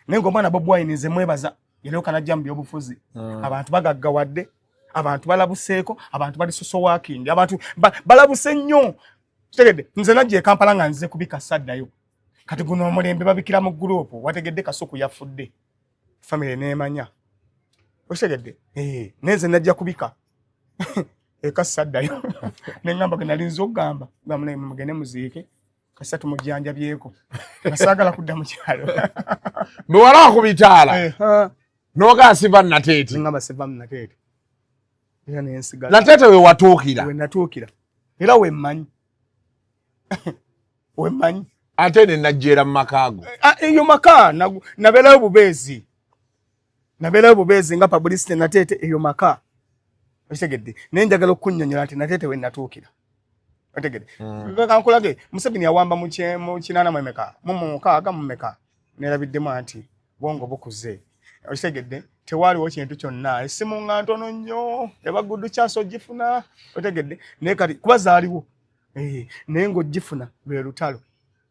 naye ng'omwana Bobi Wine nze mwebaza yalyoka najja mu byobufuzi. Abantu bagaggawadde, abantu balabuseeko, abantu bali social working, abantu balabuse nnyo tegedde. Nze najja e Kampala nga nzize kubika saddayo kati guno omulembe babikira mu gurupu wategedde Kasuku yafudde famire neemanya okitegedde naye nze najja kubika eka saddayo neŋŋamba ge nali nze okugamba gamba mugende muziike kasita tumujjanjabyeko nga saagala kudda mu kyalo. Bwe ku bitaala n'ogaa siva Nateete. Ngamba siva mu Nateete era nensigala Nateete we watuukira. We natuukira era wemmanyi wemmanyi ate ne najjeera mu maka go. Eyo maka nabeerayo bubeezi nabeerayo bubeezi nga publicity Nateete eyo maka okitegedde naye njagala okukunnyonnyola nti Nateete we natuukira otegedde. Kankulage Museveni yawamba mu 84 mu 6 mu meka nerabiddemu anti bwongo bukuze okitegedde tewaaliwo kintu kyonna essimu nga ntono nnyo ebaguddu kyansi ogifuna otegedde naye kati kuba zaaliwo naye ng'ogifuna lwe lutalo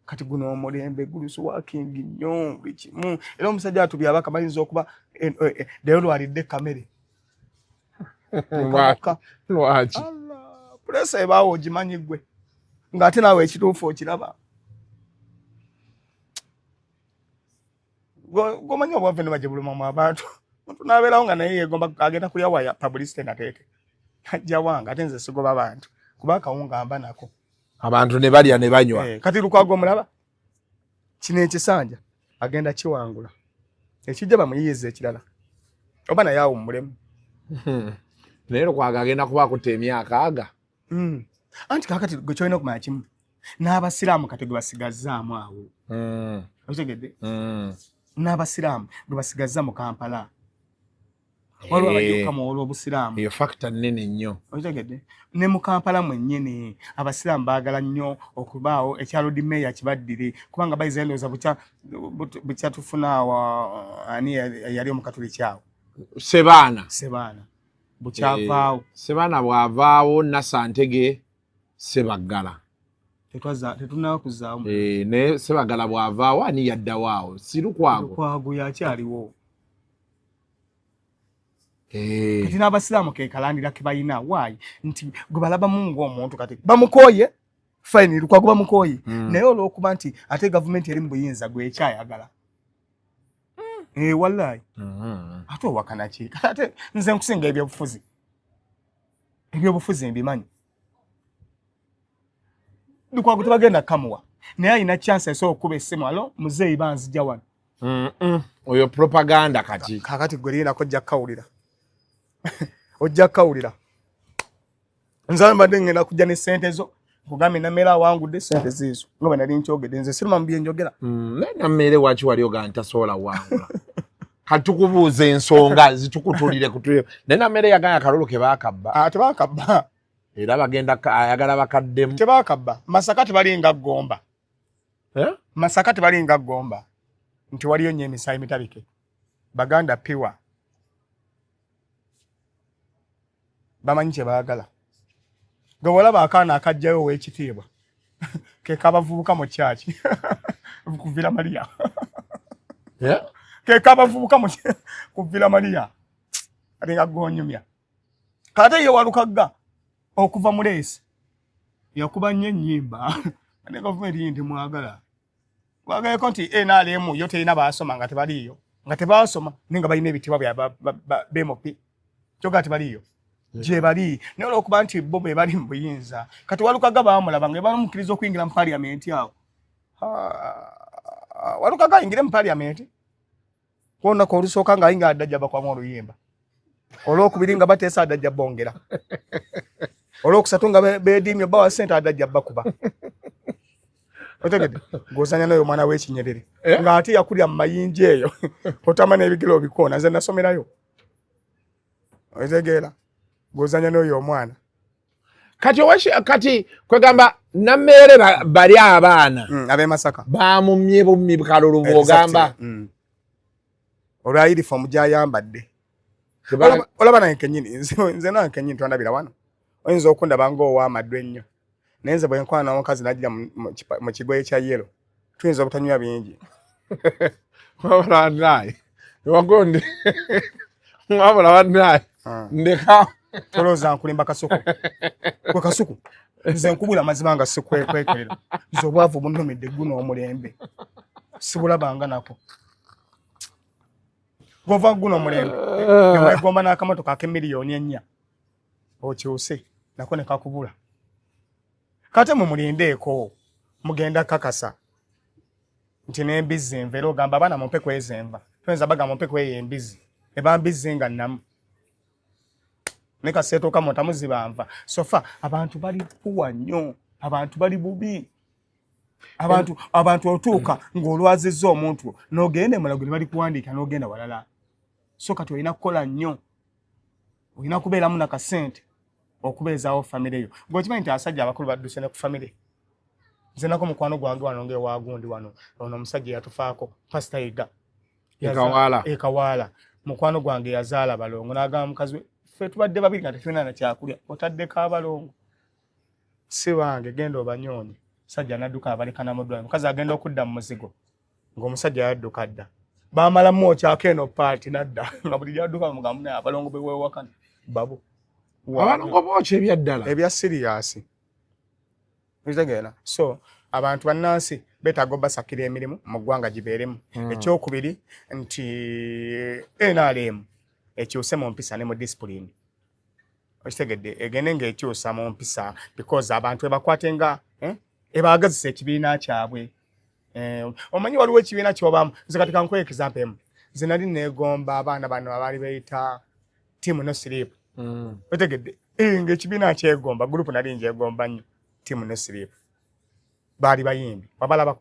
kati guno omulembe gulusiwakingi nnyo buli kimu era omusajja atubye abaka bayinza okuba leero lwalidde kamere lwaki pulesa ebaawo ogimanyi ggwe ng'ate naawe ekituufu okiraba gomanyi obwavu ne bajebulumamu abantu omuntu n'abeerawo nga naye yegomba agenda kulya waya publicity Nateete ajja wange ate nze sigoba bantu kuba akawunga mba nako abantu ne balya ne banywa. Kati Lukwago omulaba kino ekisanja agenda kiwangula ekijja bamuyiyiza ekirala oba naye awummulemu. Naye Lukwago agenda kuba akutta emyaka aga. Anti kakati gwe kyolina okumanya kimu n'abasiraamu kati gwe basigazzaamu awo okitegedde n'abasiraamu gwe basigazza mu Kampala waliwo abajja olw'obusiraamu eyo factor nnene nnyo okitegedde ne mu Kampala mwennyini abasiraamu baagala nnyo okubaawo ekya Lord Mayor kibaddire kubanga bayiza endowooza bukya tufuna awo ani yali omukatuliki awo Sebaana Sebaana bukyavaawo Sebaana bw'avaawo Nasantege Sebaggala tetunaba kuzaamu naye Sebaggala bw'avaawo ani yaddawo awo si Lukwago Lukwago yakyaliwo kati n'abasiraamu ke kalandira ke balina waayi nti gwe balabamu ng'omuntu kati bamukooye fine Lukwago bamukooye naye olw'okuba nti ate gavumenti eri mu buyinza gwekyayagala wallahi ate owakana ki ate nze nkusinga ebyobufuzi ebyobufuzi mbimanyi Lukwago tebagenda kamuwa naye alina chance esobola okukuba essimu alo muzeeyi banzija wano oyo propaganda kati kakati gwe linako ojja kukawulira ojja kukawulira nze mbadde ngenda kujja ne ssente zo nkugambye Nammere awangudde ssente ziizo nga bwe nali nkyogedde nze siruma mu byenjogera naye Nammere waki wali ogaa ntasobola wangula. Katukubuuza ensonga zitukutulire kutulire, naye Nammere yaganya akalulu ke baakabba. Ah, tebakabba. Era bagenda ayagala bakaddemu. Tebakabba. Masaka tebalinga Gomba. Eh? Masaka tebalinga Gomba nti waliyo nnyo emisaayi mitabike. Baganda piwa bamanyi kye baagala. Gwe bw'olaba akaana akajjayo ow'ekitiibwa ke kabavubuka mu kyaki ku Villa Maria. Eh? Ke kabavubuka ku Villa Maria alinga gonyumya. Kate ye Walukagga okuva mu leesi yakuba nnyo ennyimba ne gavumenti ye ntimwagala. Wagayeko nti NRM yo terina baasoma nga tebaliiyo, nga tebaasoma naye nga balina ebitiibwa bya BMP, kyokka tebaliiyo gye bali, naye olwokuba nti bo be bali mu buyinza. Kati Walukagga baamulaba nga bamukkiriza okuyingira mu parliament awo. Walukagga ayingire mu parliament kwonako olusooka ng'ayingira adda bakwamu oluyimba, olwokubiri nga bateesa adajja bongera, olwokusatu nga beediimye bawa ssente adajja bakuba. Otegedde ng'ozanya n'oyo omwana w'ekinyerere Eh? ng'ate yakulira mu mayinja eyo otama n'ebigere obikoona. Nze nasomerayo, otegeera ng'ozanya n'oyo omwana. Kati kati kwegamba Nammeere bali abaana ab'e Masaka bamumye bummi kalulu bw'ogamba. Olwa uniform gy'ayambadde. Olaba nange kenyini, nze nange kenyini twandabira wano, oyinza okundaba ng'ow'amaddu ennyo, naye nze bwe nkwana n'omukazi najja mu kigoye kya yellow, tuyinza obutanywa bingi. Wabula bannaye, wagundi, wabula bannaye, ndeka. Tolowooza nkulimba, Kasuku. Gwe Kasuku, nze nkubula amazima nga sikwekwekerera. Nze obwavu bunnumidde. Guno omulembe sibulabanga nako. Gova guno omulembe newegomba n'akamotoka ak'emiliyoni 4 okyuse nako ne kakubula. Kate mumulindeeko, mugenda kakasa nti n'embizzi enva era ogamba abaana mumpe kweza enva, toyinza baga mumpe kweyo embizzi eba mbizzi nga nnamu ne kaseetuuka mutamu ziba nva. Sofa abantu bali puwa nnyo, abantu bali bubi, abantu otuuka ng'olwazizza omuntu n'ogenda emulago ne bali kuwandiika n'ogenda walala. So kati olina kukola nnyo, olina kubeeramu nakasente okubeezaawo famire yo. Ng'okimanyi nti abasajja abakulu badduse ne ku famire. Nze nako mukwano gwange wano ng'ewagundi wano, ono omusajja yatufaako, Pasita Yiga. Ekawaala. Ekawaala, mukwano gwange yazaala balongo n'agamba mukazi we, ffe tubadde babiri nga tetulina na kyakulya, otaddeko abalongo si bange, genda obanyoonye. Sajja nadduka abaleka mu ddwaliro. Mukazi agenda okudda mu muzigo ng'omusajja yadduka dda, bamalamu okyako eno paati nadda nga buli lyadduka bamugamba, naye abalongo bewewakana babo. Abalongo bookya ebyaddala. Ebya serious, okitegeera? So abantu bannansi beetaaga obasakira emirimu mu ggwanga gibeeremu. Ekyokubiri nti NRM ekyuse mu mpisa ne mu discipline, okitegedde? Egende ng'ekyusa mu mpisa because abantu ebakwate nga ebaagazisa ekibiina kyabwe. Omanyi waliwo ekibiina kyobamu. Nze kati kankuwe example emu. Nze nali neegomba abaana bano abaali beeyita Team No Sleep. Otegedde? Ng'ekibiina nkyegomba, group nali ngyegomba nnyo. Team No Sleep baali bayimbi wabalabako?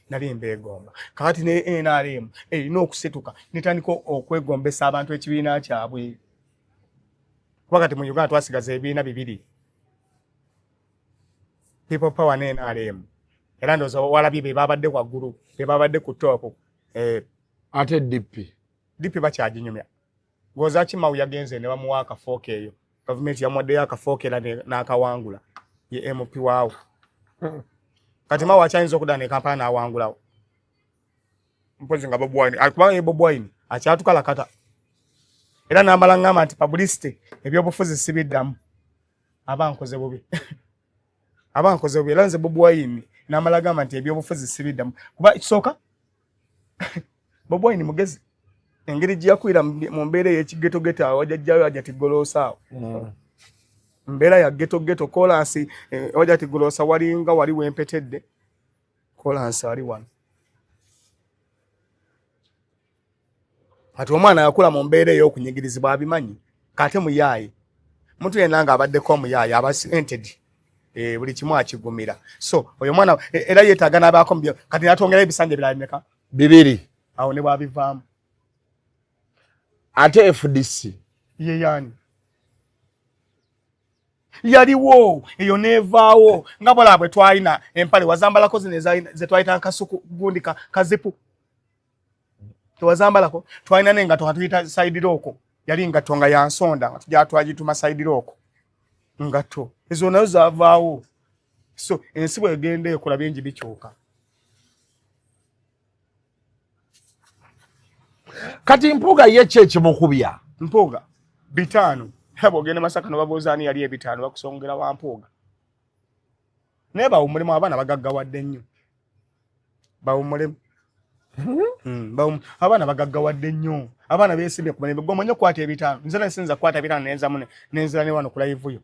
Nali mbeegomba. Kakati ne NRM erina okusituka netandika okwegombesa abantu ekibiina kyabwe, kuba kati mu Uganda twasigaza ebibiina bibiri, People Power ne NRM, era ndowooza walabye be babadde waggulu, be babadde ku top. Ate DP? DP bakyaginyumya. Goza Kimau yagenze ne bamuwa akafooka eyo, gavumenti yamuwaddeyo akafooka era n'akawangula, ye MP waawo. Kati Mao akyayinza okudda ne Kampala n'awangulawo, mpozi nga Bobi Wine, kubanga ye Bobi Wine akyatukalakata era n'amala ngamba nti publicity ebyobufuzi sibiddamu, aba nkoze bubi, aba nkoze bubi. Era nze Bobi Wine n'amala gamba nti ebyobufuzi sibiddamu, kuba ekisooka Bobi Wine mugezi, engeri gye yakulira mu mbeera ey'ekigetogeto awo wajajjayo Hajati Goloosa awo. Mbeera ya ghetto, ghetto kolansi, Hajati Goloosa walinga wali wempetedde kolansi ali wano. Kati omwana yakula mu mbeera ey'okunyigirizibwa abimanyi. Kate muyaaye, muntu yenna ng'abaddeko omuyaaye aba ented, buli kimu akigumira. So oyo omwana era yeetaaga n'abaako mu kati natwongerayo ebisanja ebirala bimeka? Bibiri. Awo ne bwabivaamu. Ate FDC ye yani yaliwo eyo nevaawo nga bwala bwe twalina empale wazambalako zino ze twayita nkasuku gundi kazipu tewazambalako twalina n'engatto nga tuyita saidirooko yali ngatto nga yansonda nga tujja twagituma saidirooko ngatto ezo nazo zavaawo. So ensi bwegenda ekola bingi bikyuka. Kati Mpuuga ye ki ekimukubya? Mpuuga 500. Bw'ogenda Masaka nobabuuza ani yali 500 bakusongera wa Mpuuga. Naye bawummulemu, abaana bagaggawadde nnyo. Bawummulemu. Abaana bagaggawadde nnyo. Abaana beesimbye ku mulembe. Gwe omanyi okukwata 500. Nze nasinza kukwata 500 nenzamu nenzira ne wano ku live yo.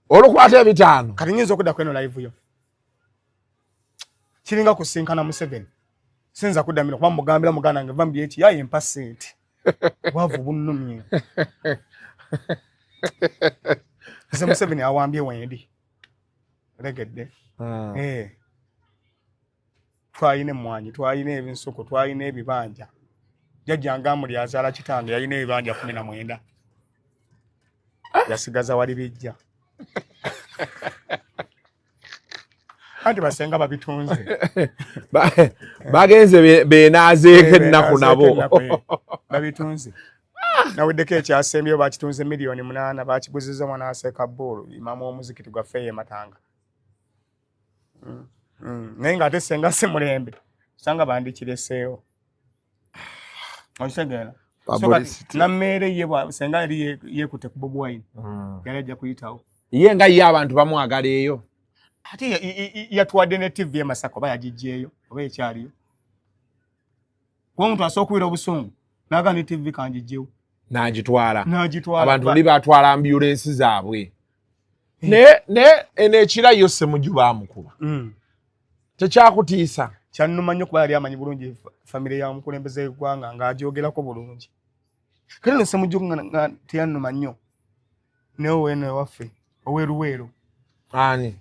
Olukwata 500. Kati nyinza okudda ku eno live yo. Kiringa kusinkana Museveni. Sinza kudda mino kuba mugambira muganda wange va mu byeki yaye mpa ssente. Bwavu bunnumye. Nze Museveni awambye wendi. Regedde. Twalina emmwanyi, twalina ebinsuku, twalina ebibanja. Jjajja Ngamuli azaala kitange yalina ebibanja 19. Yasigaza wali bijja. Anti basenga babitunze. Bagenze benaazeeko ennaku nabo. Babitunze. Naweddeko ekyasembyeyo bakitunze 8,000,000 bakiguzizza omwana wa Ssekabbuulu imaamu w'omuzikiti gwaffe ye Matanga. Naye ng'ate senga si mulembe sanga bandikireseewo. Okitegeera? So kati Nammeere ye senga yali yeekutte ku Bobi Wine. Yali ajja kuyitawo. Ye nga ye abantu bamwagala eyo. Ate yatuwadde ne TV e Masaka oba yagiggyeeyo oba ekyaliyo. Kuba omuntu asobola okuwulira obusungu n'agamba ne TV kangiggyewo. N'agitwala. N'agitwala. Abantu bali batwala ambulensi zaabwe. Naye eno ekira yo Ssemujju baamukuba. Tekyakutiisa? Kyannuma nnyo kuba yali amanyi bulungi famire ya mukulembeze w'eggwanga ng'agyogerako bulungi. Kale nno Ssemujju nga teyannuma nnyo. Naye ow'eno ewaffe, ow'e Luweero. Ani?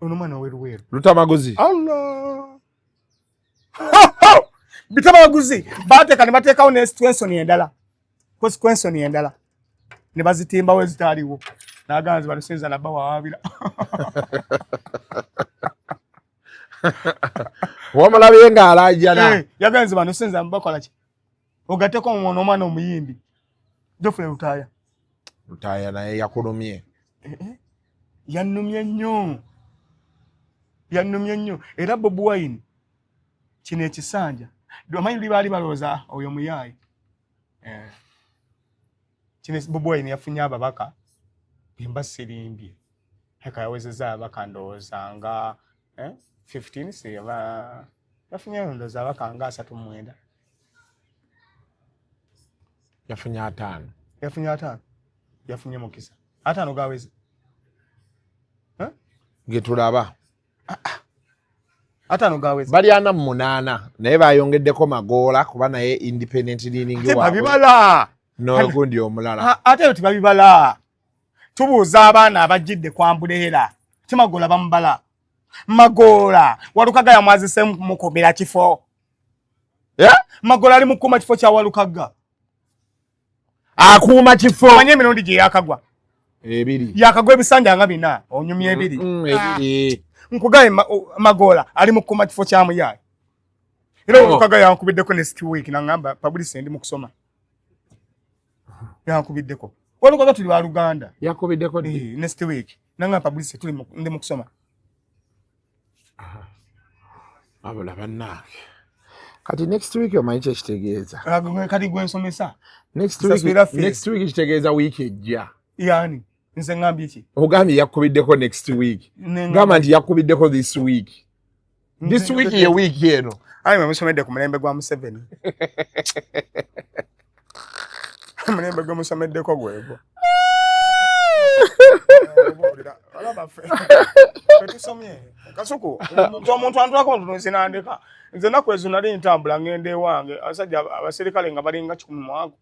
Ono omwana ow'e Luweero. Lutamaguzi. Allah! Bitamaguzi baateeka ne bateekawo ne situation endala. Consequence endala. Ne bazitimbawo ezitaaliwo. N'agamba nti balusinza na bawawaabira. Wamulabye ng'alaajana. Yagamba nti balusinza bakola ki? Ogatteko omwana omwana omuyimbi. Geoffrey Lutaaya. Lutaaya naye yakulumye. Yannumye nnyo. Yannumye nnyo. Era Bobi Wine kino ekisanja. Omanyi luli baali balowooza oyo muyaayi. Kino Bobi Wine yafunye ababaka emba sirimbye. Eka yawezezza ababaka ndowooza nga 15 si aba yafunye ndowooza ababaka nga 39. Yafunye 5. Yafunye 5. Yafunye mukisa. 5 gaweze. Ge tulaba. 5 gaweze. Bali 48 naye bayongeddeko Magoola kuba naye independent leaning waabwe. Tebabibala. N'ogundi omulala. Ate tebabibala. Tubuuza abaana abajjidde kwambuleera. Ti Magoola bamubala. Magoola Walukaga yamwazise mukomera kifo. Magoola ali mukuuma kifo kya Walukaga. Akuuma kifo. Omanye emirundi gye yakagwa. 2. Yakagwa ebisanja nga 4, onyumya 2. 2. Nkugaye Magoola ali mukuuma kifo kya muyaayi. Era Walukaga yankubiddeko next week n'angamba publicity ndi mu kusoma. Yankubiddeko. Walukaga tuli ba Luganda. Yakubiddeko ddi? Next week. N'angamba publicity tuli ndi mu kusoma. Wabula bannange. Kati next week omanyi kye kitegeeza? Kati gwe nsomesa. Next week kitegeeza wiiki ejja. Yani nze ngambye ki? Ogambye yakubiddeko next week. Gamba nti yakubiddeko this week. This week ye week eno. Ayi mwe musomedde ku mulembe gwa Museveni. Omulembe gwe musomeddeko gwegwo. Olaba ffe. Ffe tusomye. Kasuku, omuntu antulako ntunzi n'andeka. Nze ennaku ezo nali ntambula ngenda ewange, abasajja abaserikale nga balinga 100 mu ago.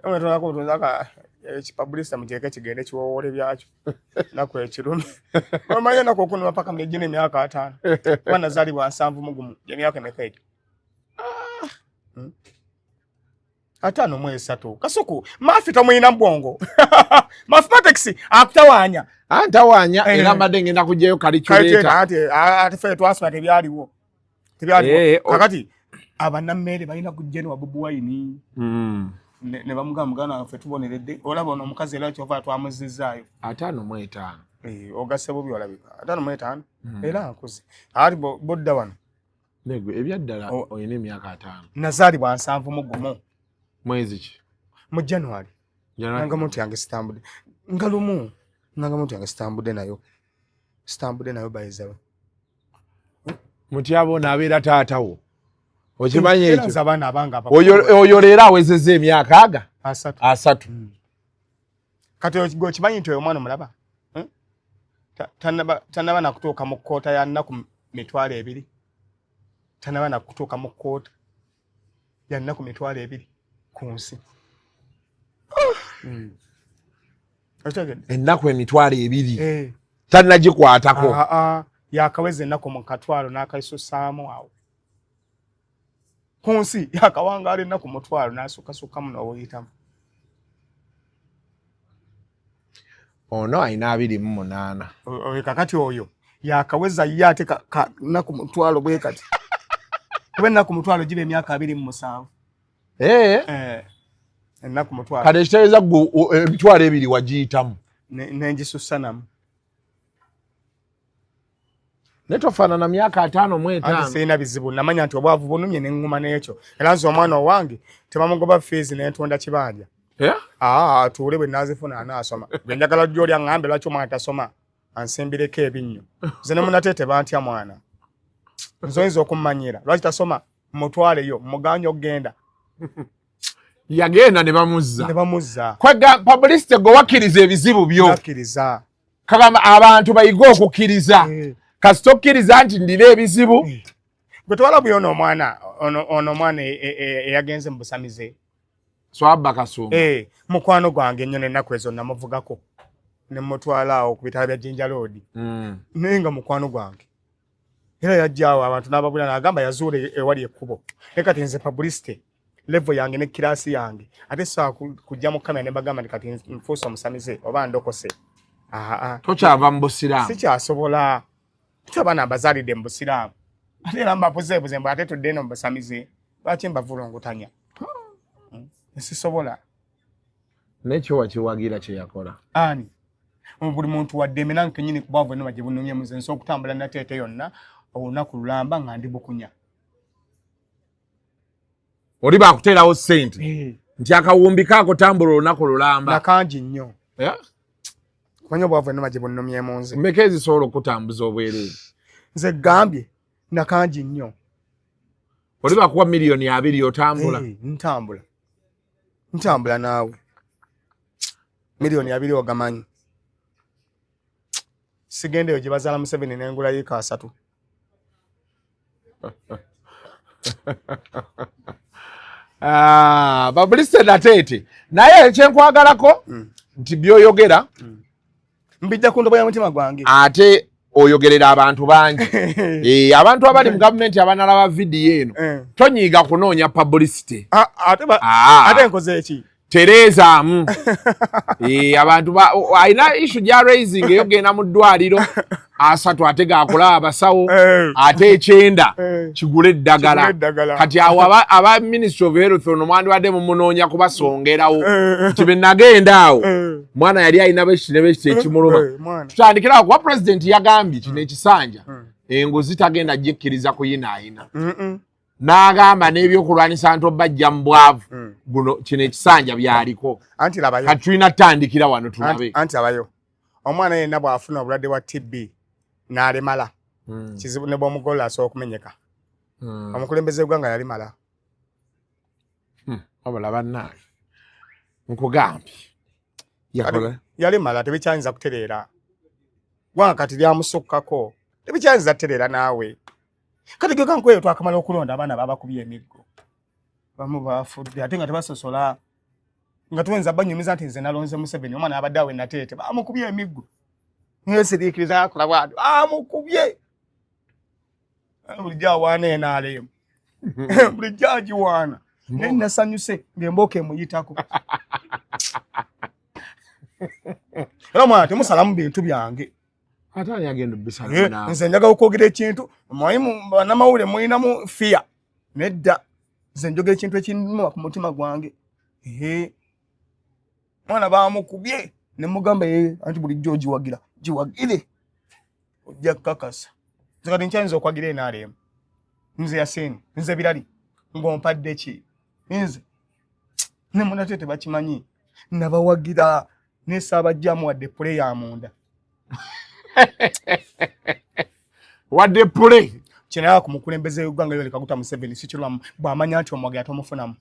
Omuntu otunzi aka ekipabulisa muteeke kigende kiwowoole byakyo. Nnaku ekirumi. Omanyi ennaku okunuma paka ng'ejjina emyaka 50. Kuba nazaalibwa 71, gy'emyaka emeka egyo? 53. Kasuku mafi tomuyina mbwongo. Mathematics akutawanya. Antawanya Eh. era mbadde ngenda kugyayo calculator. Ate ate ffe twasoma tebyaliwo. Tebyaliwo. Eh, Kakati abanammeere balina kujja ne wa Bobi Wine. Ne bamugamba muganda waffe tuboneredde olaba ono omukazi era kyova twamuzizzaayo. 55. Eh, ogasse bubi olabika 55 era nkuze ati bodda wano. Negwe ebyaddala Oh. olina emyaka 50. Nazaalibwa 71. Mwezi ki? Mu January. January. Nangamuntu yange sitambudde nga lumu, nangamuntu yange sitambudde nayo, sitambudde nayo bayizawe. Mutyaba ono abeera taatawo. Okimanyi Era ekyo? nze abaana abange abakulu Oyo leero awezezza emyaka aga 30. 30. Kati gwe okimanyi nti oyo omwana omulaba? Hmm? Tannaba nakutuuka mu kkoota ya nnaku 20,000. Tannaba nakutuuka mu kkoota ya nnaku 20,000 ku nsi. Okitegedde? Ennaku 20,000. Eh. Tannagikwatako. Ah, ah, yakaweza ennaku mu katwalo n'akaisusaamu awo ku nsi, yakawangaala ennaku 1,000 n'asukkasukkamu n'obuyitamu. Ono alina 28. Oyo kakati oyo yakaweza ye ate nnaku 1,000 bwe kati, kuba ennaku 1,000 giba emyaka 27. Eh. Eh, ennaku 1,000. Kati ekitegeeza gwe 20,000 wagiyitamu. Nenjisussa namu. Naye tofaanana myaka 55. Anti sirina bizibu, namanya nti obwavu bunumye ne ŋŋuma n'ekyo. Era nze omwana owange tebamugoba fiizi n'entunda kibanja. Eh? Aa, atuule bwe naazifuna anaasoma. Gwe njagala gy'oli aŋŋambe lwaki omwana tasoma, ansimbireko ebinnyo. Nze ne munateete bantya mwana. Nze oyinza okummanyira lwaki tasoma, mutwaleyo muganye okugenda. Yagenda ne bamuzza. Ne bamuzza. Kwega publicity gwe wakkiriza ebizibu byo. Nakkiriza. Kagamba abantu bayige okukkiriza. Eh. Kasita okkiriza nti ndina ebizibu. Gwe tewala ono omwana, ono omwana eyagenze mu busamize. Swabba Kasumba. Eh, mukwano gwange ennyo n'ennaku ezo namuvugako. Ne mutwala awo ku bitala bya Jinja Road. Naye nga mukwano gwange. Era yajja awo abantu n'ababulira n'agamba yazuula ewali ekkubo. Naye kati nze publicity level yange ne kirasi yange ate saa kujja mu kamera ne bagamba nti kati nfuuse omusamize oba ndokose. Aa, Tokyava mu Busiraamu. Sikyasobola. Ate abaana mbazaalidde mu Busiraamu. Ate era mbabuzeebuze mbu ate tudde eno mu busamize. Lwaki mbavulungutanya? Sisobola. N'ekyo wakiwagira kye yakola. Ani? Buli muntu wa ddembe nange kennyini ku bwavu ennuma gye bunumye nze nsobola okutambula nateete yonna olunaku lulamba nga ndi bukunya. Oli bakuteerawo ssente. Eh. Nti akawumbi kaako tambula olunaku lulamba. Nakangi nnyo. Eh? Kumanya obwavu ennuma gye bunumyemu nze. Mmeka ezisobola okutambuza obwereere? Nze gambye nakangi nnyo. Oli bakuwa 20 million otambula. Eh, ntambula. Ntambula naawe. 20 million ogamanyi. Sigenda eyo gye bazaala Museveni n'engula yiika 30. Ah, publicity nateete. Naye ekyenkwagalako nti by'oyogera Mbijja ku ndobo ya mutima gwange. Ate oyogerera abantu bangi. Eh, abantu abali mu gavumenti abanalaba vidiyo eno Eh. tonyiiga kunoonya publicity. Ah, ate Ah. ate nkoze eki? Tereezaamu. Eh, abantu alina issue gya raising eyogenda mu ddwaliro 30 ate gakulaba abasawo Eh. ate 90 Eh. kigule eddagala. Kigule eddagala. Kati awo aba Ministry of Health ono mwandibadde mumunoonya kubasongerawo Eh. nti bwe nagenda awo Eh. mwana yali alina bwekiti ne bwekiti ekimuluma. Eh, mwana. Tutandikirawo kuba pulezidenti yagambye kino ekisanja enguzi tagenda gikkiriza kuyinaayina. N'agamba n'ebyokulwanyisa nti obajja mu bwavu guno kino ekisanja byaliko. Anti labayo. Kati tulina tutandikira wano tulabe. Anti labayo. Omwana yenna bw'afuna obulwadde bwa TB n'alemala kizibu ne bw'omugolola asobola okumenyeka. Omukulembeze w'eggwanga yalimala. Wabula bannange nkugambye yakola Yalimala tebikyayinza kutereera. Gwanga kati lyamusukkako tebikyayinza kutereera naawe. Kati ge kankweyo twakamala okulonda abaana babakubye emiggo. Bamu bafudde ate nga tebasosola. Nga tuyinza banyumiza nti nze nalonze Museveni omwana abadde awo Nateete bamukubye emiggo. Nesiriikiriza akola bw'atyo amukubye. Bulijjo awaana NRM. Bulijjo agiwaana. Naye nasanyuse ng'embooka emuyitako. Era mwana temusalamu bintu byange. Ate ani agenda obisalamu naawe? Nze njagala okwogera ekintu, mumanyi bannamawulire mulinamu fiya. Nedda, nze njogera ekintu ekinnuma ku mutima gwange. Mwana bamukubye ne mugamba ye anti bulijjo ogiwagira, giwagire ojja kukakasa. Nze kati nkyayinza okwagira NRM. Nze Yasin, nze Birali, ng'ompadde ki? Nze ne munate tebakimanyi, nabawagira ne saabajjamu wadde pule ya munda. Wadde pule. Kyenayagala ku mukulembeze w'eggwanga Yoweri Kaguta Museveni sikirwamu bw'amanya nti omuwagira tomufunamu.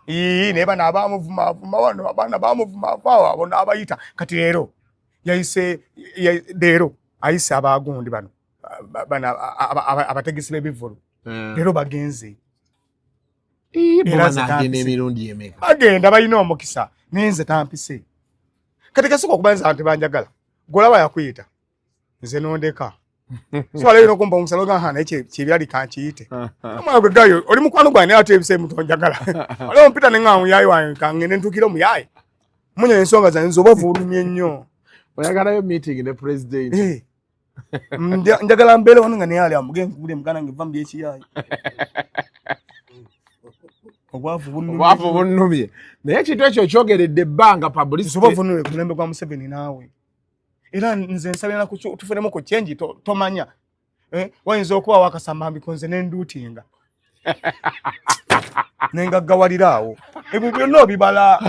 Ii, naye bano abamuvumaavuma wano, abaana bamuvumaavuma awo, abo n'abayita. Kati leero yayise, leero ayise abagundi bano, bano abategesi b'ebivvulu. Leero bagenze. Ii, bo Era bano nze agenda tampise. emirundi emeka? Bagenda balina omukisa, naye nze tampise. Kati kasooka okuba nze abantu banjagala. Gw'olaba yakuyita, nze nondeka. So waliwo n'okumpa omusala ogamba, ha, naye kyebyali kankiyite. Omwana gwe gayo, oli mukwano gwange naye ate ebiseera ebimu tonjagala. Waliwo ompita ne ŋŋamba muyaaye wange, kangende ntuukire omuyaaye. Munye ensonga zange nze oba vuulumye nnyo. Oyagalayo meeting ne president. Njagala mbeere wano nga naye ali amuge nkubule muganda nge va mu by'ekiyaaye. Obwavu bunnumye. Obwavu bunnumye. Naye ekintu ekyo okyogeredde ebbanga publicity. Nze obwavu bunnumye ku mulembe gwa Museveni naawe. Era nze nsabira tufunemu ku change tomanya. Wayinza okuba wakasambambiko nze ne nduutinga. Ne ngaggawalira awo. Ebyo byonna obibala.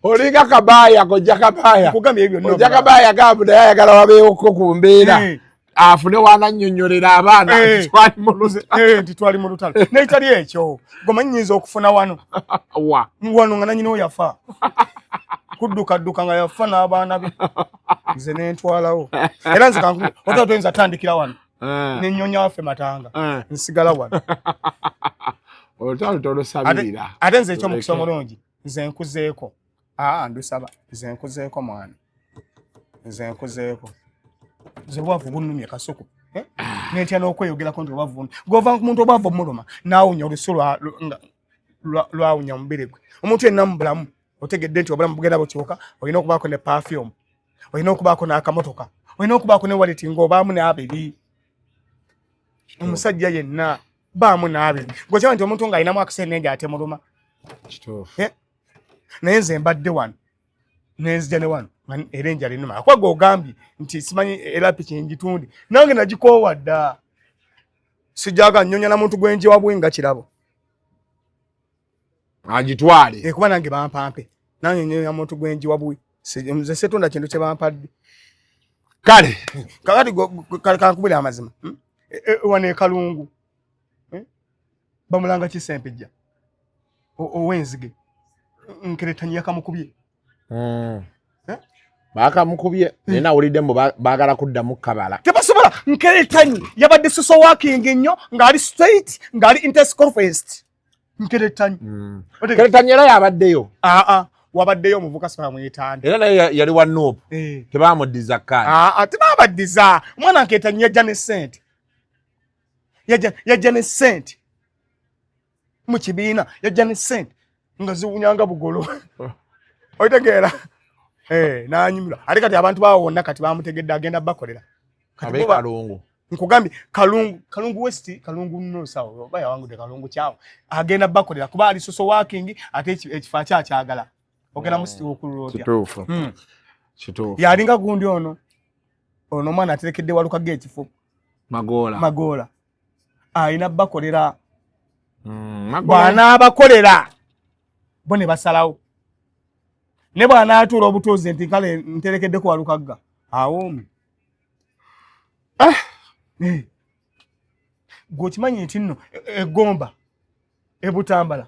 Olinga kabaaya, kojja kabaaya. Nkugambye ebyo byonna Kojja obibala. kabaaya gamba naye ayagala wabeewoko ku mbeera. Afune w'anannyonnyolera abaana nti twali mu lutalo. Nti twali mu lutalo. Naye tali ekyo. Gwe omanyi nnyinza okufuna wano. Wa? Wano nga nannyini wo yafa. Kuddukadduka nga yafa n'abaana be. Nze ne ntwalawo. Era nze kankubuulire, otaba toyinza kutandikira wano. Ne nnyonya waffe Matanga. Nsigala wano. Olutalo tolusabirira. Ate nze eky'omukisa omulungi, nze nkuzeeko. Ndusaba. Nze nkuzeeko mwana. Nze nkuzeeko. Nze obwavu bunnumye kasuku. Nentya n'okweyogerako nti obwavu bunnumye. Gw'ova ku muntu obwavu omuluma, n'awunya olusu lwawunya omubiri gwe. Omuntu yenna mu bulamu, otegedde nti obulamu bugenda bukyuka, olina okubaako ne perfume, olina okubaako n'akamotoka, olina okubaako ne wallet ng'obaamu n'abiri. Omusajja yenna baamu n'abiri. Gwe kyaba nti omuntu ng'alinamu akasente atemuluma. Kituufu. Naye nze mbadde wano, nenzija ne wano, nga era enjala ennuma. Akuba gwe ogambye nti simanyi era piki ngitunde, nange nagikoowa dda. Sijjaga nnyonya na muntu gwe njiwa bwe nga kirabo. Agitwale. Kuba nange bampampe. Nange nnyonya muntu gwe njiwa bwe. Nze setunda kintu kye bampadde. Kale. Kakati kankubule amazima. Wano e Kalungu. Bamulanga ki Ssempejja? Ow'enzige. Nkeretanyi yakamukubye. Bakamukubye, naye nawulidde mbu baagala kuddamu kabala. Tebasobola. Nkeretanyi yabadde social working nnyo, ng'ali straight, ng'ali interconference. Nkeretanyi. Nkeretanyi era yabaddeyo. Wabaddeyo omuvuka si bamuyitande. Era naye yali wa Nup. Tebamuddiza kaadi. Tebabaddiza. Omwana Nkeretanyi yajja ne ssente. Yajja ne ssente. Mu kibiina yajja ne ssente nga ziwunyanga bugolo. Otegeera? N'anyumirwa. Ate kati abantu baawo bonna kati bamutegedde agenda bakolera. Kati Abe bo ba- Kalungu. Nkugambye Kalungu, Kalungu West, Kalungu North awo, oba yawangudde Kalungu kyawo. Agenda bakolera kuba ali social working ate ekifo akyakyagala. Ogenda musiti okulula otya? Kituufu. Kituufu. Yalinga gundi ono. Ono omwana aterekedde Walukaga ekifo. Magoola. Magoola. Alina bakolera. Magoola. Bw'anaabakolera bo ne basalawo. Ne bw'anaatuula obutuuzi nti kale nterekeddeko Walukaga, awoome. Gwe okimanyi nti nno egomba ebutambala.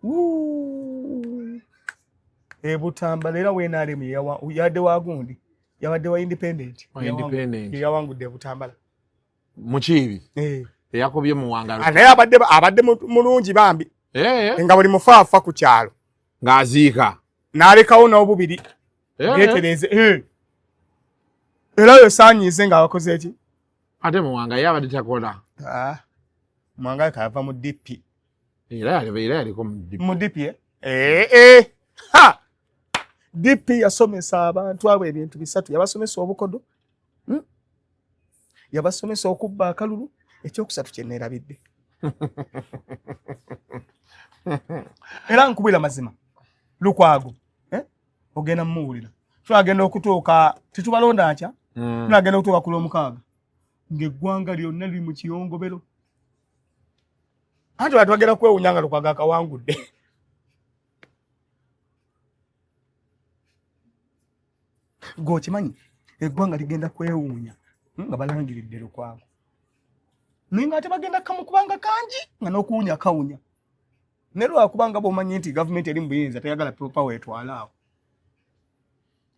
Wuu. Ebutambala era WNRM yabadde wa gundi, yabadde wa independent. Wa independent. Yawangudde ebutambala. Mukiibi. Eyakubye Muwanga. Naye abadde mulungi bambi. Nga buli mufaafa ku kyalo. Ng'aziika. N'alekawo n'obubiri. Yeetereze. Era oyo saanyiize ng'abakoze ki? Ate Muwanga ye abadde takola. Mwanga kava mu DP. Era yaliko mu DP. Mu DP eh? Eh eh. Ha! DP yasomesa abantu abo ebintu bisatu. Yabasomesa obukodo. Yabasomesa okubba akalulu. Ekyokusatu kye neerabidde. Era nkubira mazima. Lukwago. Eh? Ogenda mmuwulira. Twagenda okutuuka tetubalonda nkya. Tunagenda okutuuka ku Lwomukaaga. Ng'eggwanga lyonna liri mu kiyongobero. Anti abantu bagenda kwewunya nga Lukwago akawangudde. Gwe okimanyi eggwanga ligenda kwewuunya nga balangiridde Lukwago. Naye ng'ate bagenda kamukubanga kangi nga n'okuwunya kawunya. Naye lwakubanga bw'omanyi nti gavumenti eri mu buyinza teyagala people power etwale awo.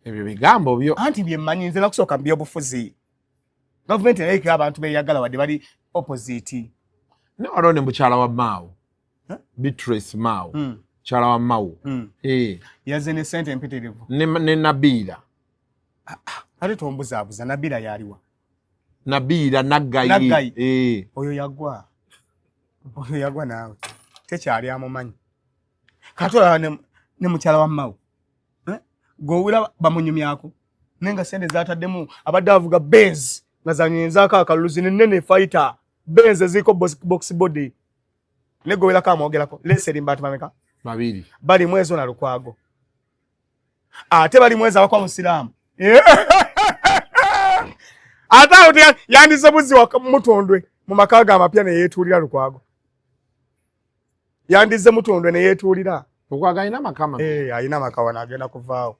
Ebyo bigambo byo. Anti bye mmanyi nze nakusooka mu byobufuzi. Gavumenti naye eko abantu beyagala wadde bali opposite. Ne waliwo ne mukyala wa Mao. Beatrice Mao. Mukyala wa Mao. Yazze ne ssente empitirivu. Ne Nabiira. Ate tombuzaabuza, Nabiira yaliwa? Nabiira Naggayi. Naggayi. Oyo yagwa. Oyo yagwa naawe. Tekyali amumanyi. Kati olaba ne mukyala wa Mao. Gw'owulira bamunyumyako. Naye nga ssente z'ataddemu abadde avuga Benz nga zanywenzaako akalulu zino ennene fighter. Benz eziriko box body. Ne gw'owulirako amwogerako. Leesi eri mu bantu bameka? Babiri. Bali mwezo na Lukwago. Ate bali mwezi abakwa Musiraamu. Ate awo yandize buzzi wa Mutundwe mu maka ge amapya ne yeetuulira Lukwago. Yandize Mutundwe ne yeetuulira. Lukwago alina amaka amapya. Alina amaka wano agenda kuvaawo.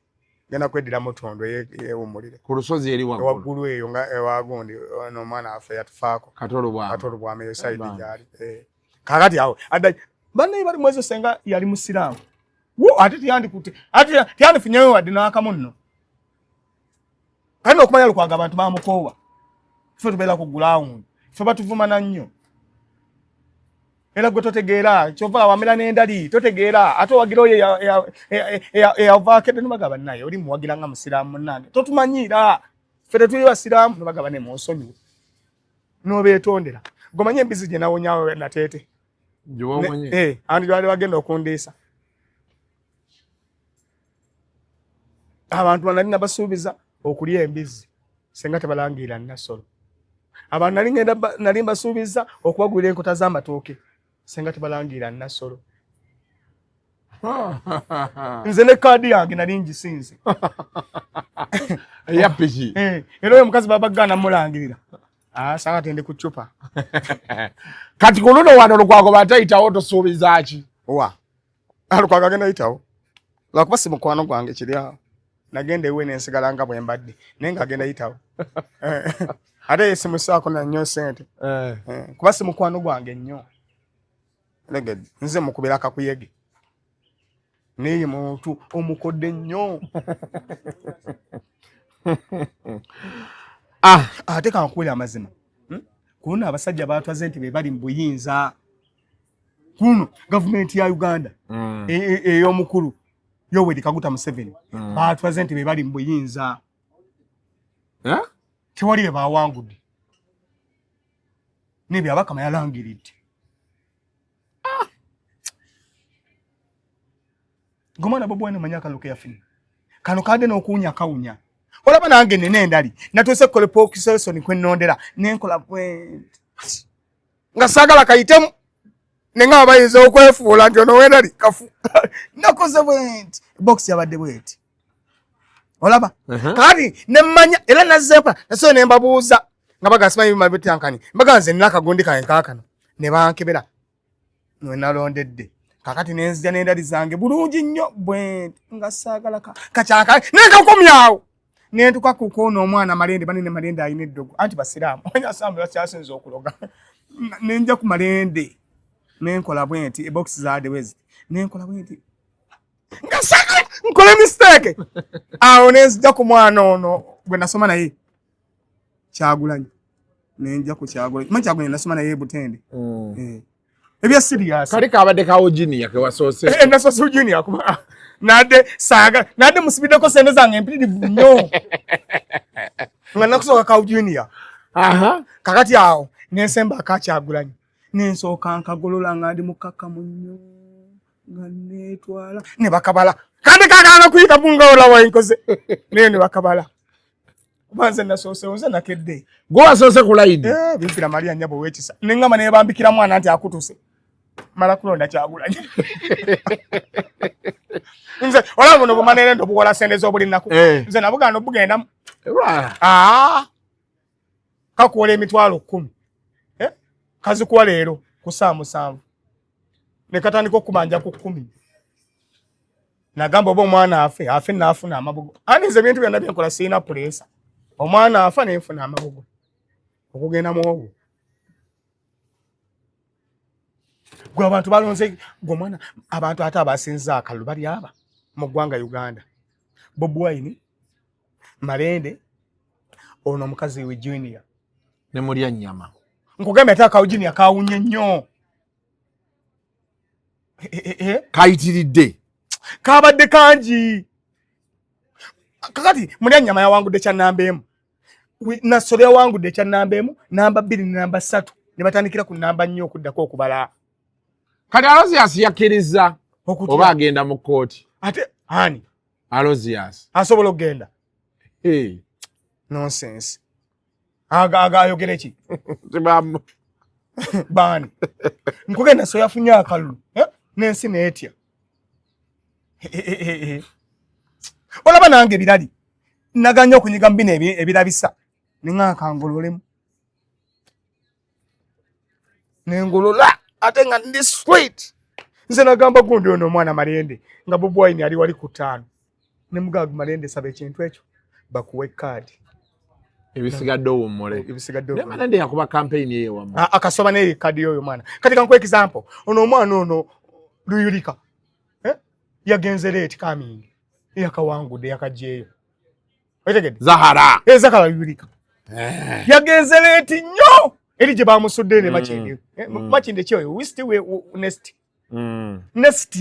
Agenda kweddira Mutundwe yeewummulire. Ku lusozi eri waggulu. Waggulu eyo nga ewa gundi ono omwana waffe yatufaako. Katolo Bwama. Katolo Bwama eyo side gy'ali. Kaakati awo adda banne bali mwezi senga yali Musiraamu. Wo ate teyandikutte ate teyandifunyeyo wadde n'akamu nno. Kati okumanya Lukwago abantu bamukoowa. Ffe tubeera ku ground. Ffe batuvumana nnyo. Era gwe totegeera kyova wamera n'endali totegeera ate owagira oyo eyavaako edda nobagamba naye oli muwagira nga Musiraamu munnange totumanyiira ffe tetuli Basiraamu nobagamba ne munsonyiwe n'obeetondera. Gwe omanyi embizi gye nawonyawo Nateete. Andi lwali bagenda okundiisa. Abantu nali nabasuubiza okulya embizi senga tebalangirira Nassolo. Abantu nali ngenda nali mbasuubiza okubagulira enkota z'amatooke senga tebalangirira Nassolo. Nze ne kaadi yange nali ngisinze. Eya piki. Era oyo omukazi babagaana mulangirira. Sanga tende ku ccupa. Kati ku luno wano Lukwago batayitawo tosuubiza ki? Wa? Lukwago agenda yitawo. Lwakuba si mukwano gwange kiri awo. Nagenda ewe nensigala nga bwe mbadde naye ng'agenda yitawo. Ate ye simusaako na nnyo ssente. Kuba si mukwano gwange nnyo. Leged, nze mukubira akakuyege. Naye muntu omukodde nnyo. Ate kankuwulira amazima. Kuno abasajja baatwaze nti be bali mu buyinza. Kuno gavumenti ya Uganda ey'omukulu Yoweri Kaguta Museveni baatwaze nti be bali mu buyinza. Tewali be baawangudde. N'ebyo Abakama yalangiridde. Ng'omwana Bobi Wine omanyi akalulu ke yafunye. Kano kadde n'okuwunya kawunya. Olaba nange nina endali natuuse kukola pokisesoni kwe nnondera ne nkola bwenti nga saagala kayitemu ne ngamba bayinza okwefuula nti ono w'endali kafu. Nakoze bwenti box yabadde bweti. Olaba kati ne mmanya era nazzeekola nasobola ne mbabuuza nga bagamba simanyi bima bityankani mbagamba nze nina akagundi kange kaakano ne bankebera mwe nalondedde. Kakati ne nzija n'endali zange bulungi nnyo bwenti nga saagala kakyaka ne nkakomyawo. Ne ntuka ku koona omwana Malende banene Malende alina eddogo anti Basiraamu omanyi Abasiraamu bakyasinze okuloga. Ne nja ku Malende ne nkola bwenti ebokisi zaadde bwe ziti ne nkola bwenti nga saagala nkole mistake. Awo ne nzija ku mwana ono gwe nasoma naye Kyagulanyi ne nja ku Kyagulanyi. Manyi Kyagulanyi nasoma naye Butende. Ebya serious. Kali kabadde ka Eugenia ke wasoose. Nasoose Eugenia kuba nade saaga nade musibiddeko sente zange empitirivu nnyo. Nga nakusooka ka Eugenia. Kakati awo ne nsemba aka Kyagulanyi. Nensooka nkagolola nga ndi mukakkamu nnyo nga neetwala ne bakabala kandi kagaana kuyita bungaola wainkoze naye ne bakabala kuba nze nasoosewo, nze nakedde. Gwe wasoose ku layini. Eh, Bikira Maria nnyabo w'ekisa, ne ŋŋamba ne bambikira mwana nti akutuse mala kulonda Kyagulanyi. Nze olaba buno bumanere ndo buwola sente z'obuli nnaku. Nze nabugaana obugendamu. Ah. Kakuwola 100,000, eh? Kazikuwa leero ku saa 7 ne katandika okubanja ku 10. Nagamba oba omwana afe afe, naafuna amabugo. Ani nze ebintu byonna byenkola sirina pressure. Omwana afa nenfuna amabugo okugenda mu ogwo gwe abantu balonze gwe omwana. Abantu ate abasinza akalulu bali aba mu ggwanga Uganda: Bobi Wine, Malende, ono omukazi we Junior. Ne mulya nnyama. Nkugambye ate aka Junior kawunye nnyo. Eh, eh, eh. Kayitiridde. Kabadde kangi. Kakati mulya nnyama yawangudde kya namba 1, Nassolo yawangudde ekya namba 1, namba 2 ne namba 3, ne batandikira ku namba 4 okuddako okubala. Kati Alozias yakkiriza Okutya. oba agenda mu kkooti? Ate ani? Alozias. Asobola okugenda? Hey. Nonsense. Aga aga ayogere ki? Baani? Nkugenda so yafunye akalulu, eh? N'ensi neetya. Eh, eh, eh, eh. Olaba nange ebirali naganya okunyiga mu bino ebirabisa, neŋakangololemu nengolola ate nga ndi straight. Nze nagamba gundi ono omwana Malende nga Bobi Wine ali wali ku 5, ne mugaaga Malende, saba ekintu ekyo bakuwe kaadi. Ebisigadde owummule. Ebisigadde. Naye Malende yakuba campaign eyo wamu. Ah, akasoba naye kadi yoyo mwana. Kati kankuwa example, ono omwana ono Luyulika, eh? Yagenze late coming, yakawangudde, yakajjeeyo. Otegedde? Zahara. Eh, Zahara Luyulika yagenze late nnyo eri gye bamusudde ne Makindye. Eh, Makindye kyoyo we still next next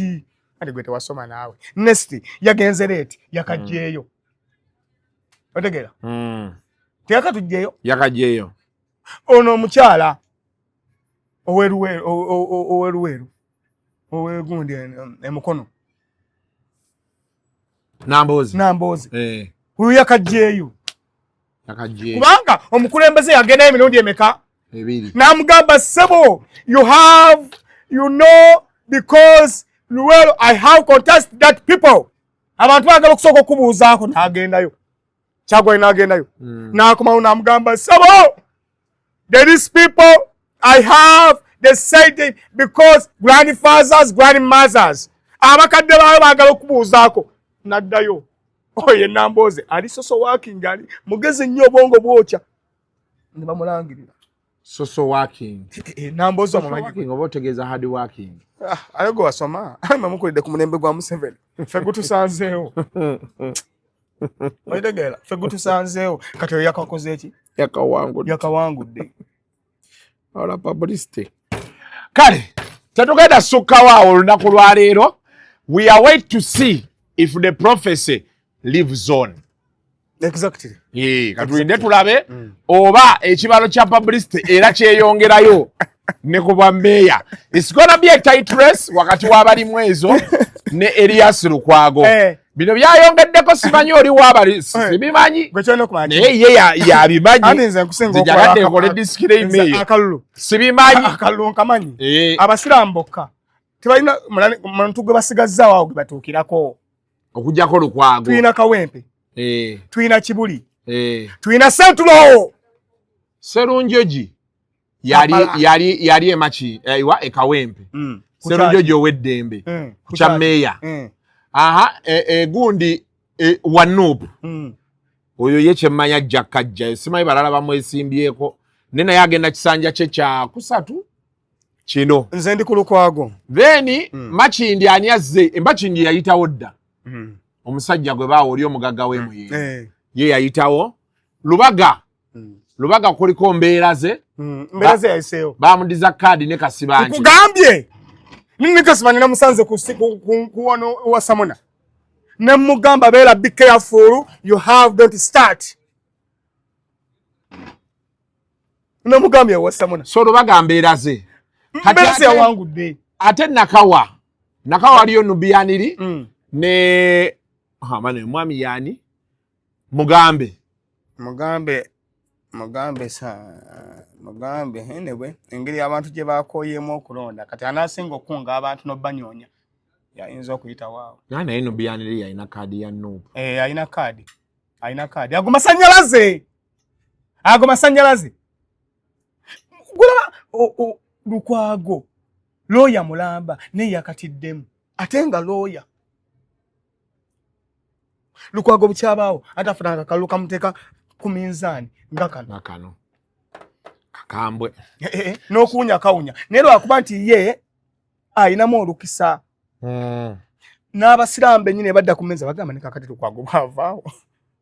ati gwe tewasoma naawe. Next yagenze late, yakajjeeyo. Otegeera? Teyakatujjeeyo. Yakajjeeyo. Ono omukyala oweruweru, oweruweru, owegundi emukono. Namboozi. Namboozi. Eh. Oyo yakajjeeyo. Yakajjeeyo. Kubanga omukulembeze yagendayo emirundi emeka? Ebiri. N'amugamba, "Ssebo, you have you know because Luwero, I have contest that people, abantu bagala okusooka okubuuzaako." N'agendayo Kyagwali, n'agendayo, n'akomawo, n'amugamba, "Ssebo, there is people I have decided because grandfathers, grandmothers, abakadde baayo baagala okubuuzaako." N'addayo. Oyo ye Nambooze, ali social working, ali mugezi nnyo, obwongo bwokya, ne bamulangirira. Social working. Eh, Nambooze. Social omumanyi? Working oba otegeeza hard working? Ah, aye gwe wasoma, mwe mukulidde ku mulembe gwa Museveni, ffe gutusanzeewo. Otegeera? Ffe gutusanzeewo. Kati oyo yakakoze eki? Yakawangudde. Yakawangudde. Ola publicity. Kale tetugenda sukkawo awo olunaku lwaleero. We are wait to see if the prophecy lives on. Exactly. Eh, katulinde tulabe oba ekibalo kya publicity era kyeyongerayo ne ku bwa meeya. It's gonna be a tight race wakati w'abalimu ezo ne Erias Lukwago. Bino byayongeddeko, simanyi oli waabali, sibimanyi. Gwe kyolina okumanya Naye ye yabimanyi. Ani nze nkusinga Nzijagadde okulaba nkole disclaimer Nze eyo. akalulu. Sibimanyi. Akalulu nkamanyi. Eh. Abasiraamu bokka tebalina muntu gwe basigazzaawo awo gwe batuukirako. Okuggyako Lukwago. Tulina Kawempe, tulina Kibuli, tulina Sentulo. Serunjogi yali Kampala. yali emaki ewa ekawempe. Serunjogi ow'eddembe Ku kya kyaki? meeya. Aha, gundi wa NUP. Oyo ye kyemmanya ajja kajja, simanyi balala bamwesimbyeko, ne naye agenda kisanja kye kya kusatu kino. Nze ndi ku Lukwago. Then Makindi ani azze? Makindi yayitawo dda, omusajja gwe baawa oli omugagga w'emuyingo. Ye yayitawo. Lubaga, Lubaga kuliko mbeera ze. Mbeera ze yayiseewo. Bamudiza kaadi ne Kasibanje. Nkugambye nini, Kasibanje namusanze ku wano wa Samona, nemugamba, "Beera, be careful, you have don't start." Namugambye wa Samona. So Lubaga mbeera ze. Kati yawangudde. Ate Nakawa. Nakawa waliyo Nubianiri ne mane mwami yani Mugambe. Mugambe sa Mugambe anyway engeri abantu gye bakoyemu okulonda kati anasinga okukunga abantu n'obanyonya yayinza okuyita waawo. Naye Nubianiri yalina kaadi ya NUP. Alina kaadi. Alina kaadi. Ago masannyalaze. Ago masannyalaze. Gulaba Lukwago looya mulamba naye yakatiddemu ate nga looya Lukwago bukyabaawo ate afuna akakalulu kamuteeka ku minzaani nga kano. Kano kakambwe n'okuwunya kawunya naye lwakuba nti ye ayinamu olukisa n'abasiraamu bennyini badda ku mmeeza bagamba ne kakati Lukwago bwavaawo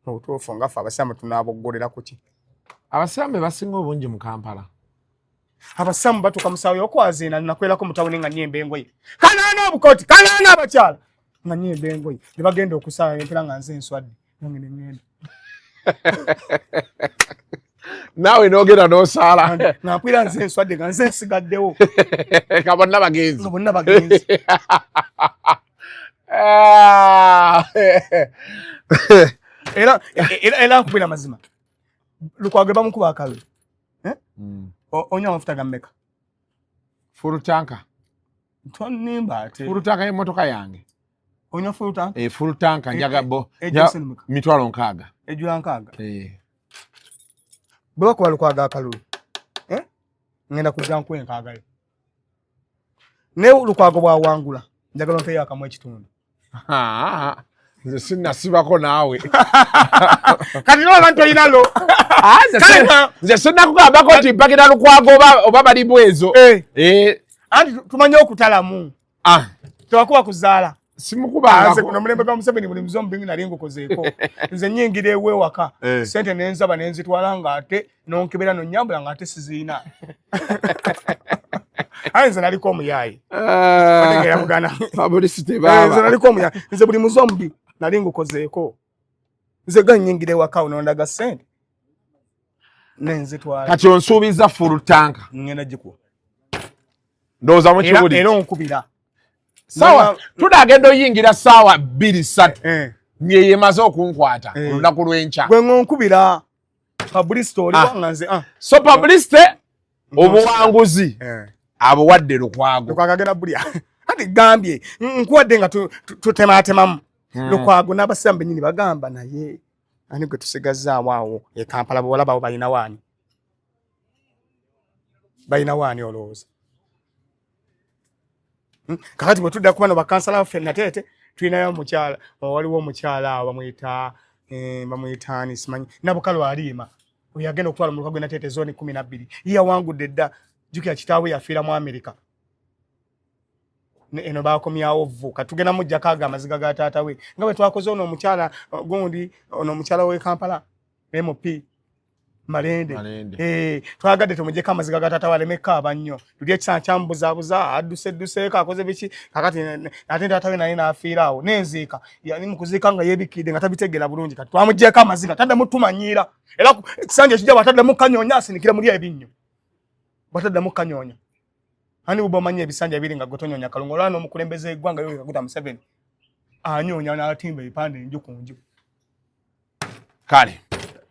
obutuufu nga ffe abasiraamu tunaaboggolera ku ki? Abasiraamu be basinga obungi mu Kampala. Abasiraamu batuuka mu ssaawa y'okwaziina nakwerako mu tawuni nga nnyemba engoye kanaana obukooti kanaana abakyala nga nnyemba engoye ne bagenda okusaala empera nga nze nswadde nange ne ŋŋenda. Naawe n'ogenda n'osaala. Nga mpulira nze nswadde nga nze nsigaddewo. Nga bonna bagenzi. Nga bonna bagenzi. Era nkubira mazima. Lukwago bamukuba akalulu. Onywa amafuta ga mmeka? Full tanka. Tonimba ate. Full tanka y'emmotoka yange. Onywa full tank? Full tank njaga bo. 600,000. Ejula 6. Bwe bakuba Lukwago akalulu. Ngenda kujja nkuwe 6. Ne Lukwago bw'awangula njagala ompeeyo akamu ekitundu. Nze sinnasibako naawe. Kati n'olaba nti olina lo. Nze sinnakugambako nti mpagira Lukwago oba bali bwezo. Anti tumanyi okutalamu. Tewakuba kuzaala. Simukubangako. Nze kuno omulembe gwa Museveni buli muze omubingi nali ngukozeeko. Nze nnyingira ewe waka. Ssente ne nzaba ne nzitwala ng'ate n'onkebera n'onnyambula ng'ate siziina. Aye nze naliko omuyaayi. Otegeera Buganda. Publicity baaba. Nze naliko omuyaayi. Nze buli muze omubi nali ngukozeeko. Nze ga nnyingira ewaka onondaga ssente. Ne nzitwala. Kati onsuubiza full tank. Ngenda gikuwa. Ndowooza mukiwulidde. Era onkubira. Sawa tunagenda oyingira saawa 2 3 ng'eyemaze okunkwata olunaku lw'enkya. Gwe ng'onkubira publicity oli wanga nze. So publicity obuwanguzi abuwadde Lukwago. Lukwago agenda bulya. Anti gambye nkuwadde nga tutematemamu. Lukwago n'abasiraamu bennyini bagamba naye ani gwe tusigazzaawo awo e Kampala bw'olaba balina waani? Balina waani olowooza? Kakati bwe tudda ku bano bakansala baffe Nateete tulinayo omukyala, waliwo omukyala awo bamuyita ani simanyi Nabukalu Aliima oyo agenda okutwala omuluka gw'e Nateete zooni 12 ye yawangudde dda. Jjukira kitaawe yafiira mu Amerika eno bakomyawo vvu kati tugenda muggyako ago amaziga ga taata we nga bwe twakoze ono omukyala gundi ono omukyala w'e Kampala MP Malende. Twagadde tumuggyeko amaziga ga taata we aleme kaaba nnyo luli ekisana kyamubuzaabuza adduse dduseeko akoze biki kakati ate taata we naye n'afiira awo n'enziika yali mu kuziika nga yeebikkiridde nga tabitegeera bulungi kati twamuggyeko amaziga taddamu tumanyiira era ekisanja ekijja bw'ataddamu kanyoonya asinikire muli ebinnyo bw'ataddamu kanyoonya ani bw'oba omanyi ebisanja biri nga gwe tonyonya kalungu olaba n'omukulembeze w'eggwanga Yoweri Kaguta Museveni anyoonya n'atimba ebipande enju ku nju. Kale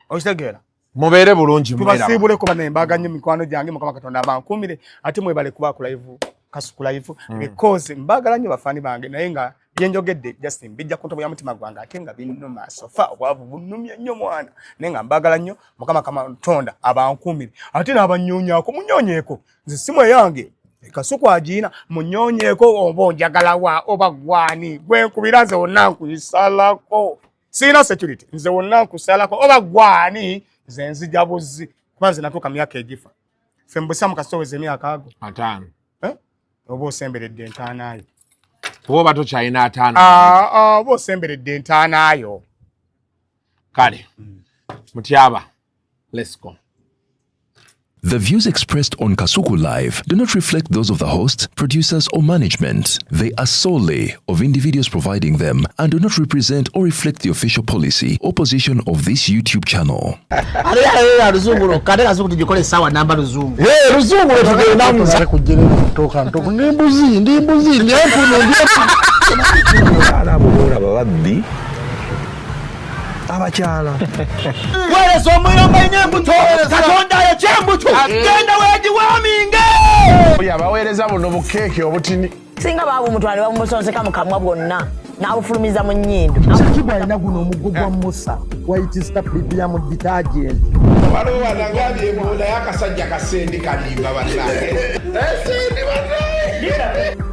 okitegeera. Mubeere bulungi tubasiibuleko bane mbaga nnyo mikwano gyange Mukama Katonda abankuumire ate mwebale kuba ku live Kasuku live because mbaagala nnyo bafaani bange naye nga byenjogedde Justin bijja ku ntobo ya mutima gwange ate nga binnuma sofa obwavu bunnumye nnyo mwana naye nga mbaagala nnyo Mukama Katonda abankuumire ate n'abannyonyaako munnyonyeeko nze simu eyange Kasuku agiina munnyonyeeko oba onjagala wa oba gwani gwe nkubira nze wonna nkuyisalako sirina security nze wonna nkusalako oba gwani nze nzija buzzi kuba nze natuuka myaka egifa ffe mbusa kasoweza emyaka ago 5 oba osemberedde entaanayo kuba oba tokyalina 5 oba osemberedde entaanayo. Kale Mutyaba, let's go. The views expressed on Kasuku Live do not reflect those of the host, producers, or management. They are solely of individuals providing them and do not represent or reflect the official policy or position of this YouTube channel. Ate luzungu lwokka, ate Kasuku tugikole essaawa namba luzungu. Luzungu lwetugendamu. Ate kujjerera kutoka ntoku ndi mbuzi, ndi mbuzi, ndi empunu, ndi empunu. Abakyala abo boolaba babbi abakyala. Weereza omuyomba nnyo embuto, Katonda ayokya embuto, genda weegiwaaminge. Oyo abaweereza buno bukeeke obutini. Singa baabumutwala ne babumusonseka mu kamwa bwonna n'abufulumiza mu nnyindo. Kibwa alina guno omuggo gwa Musa, White Star Premium Detergent. Waliwo wanagambye mbu naye akasajja kasendi kalimba bannange. Sendi bannange.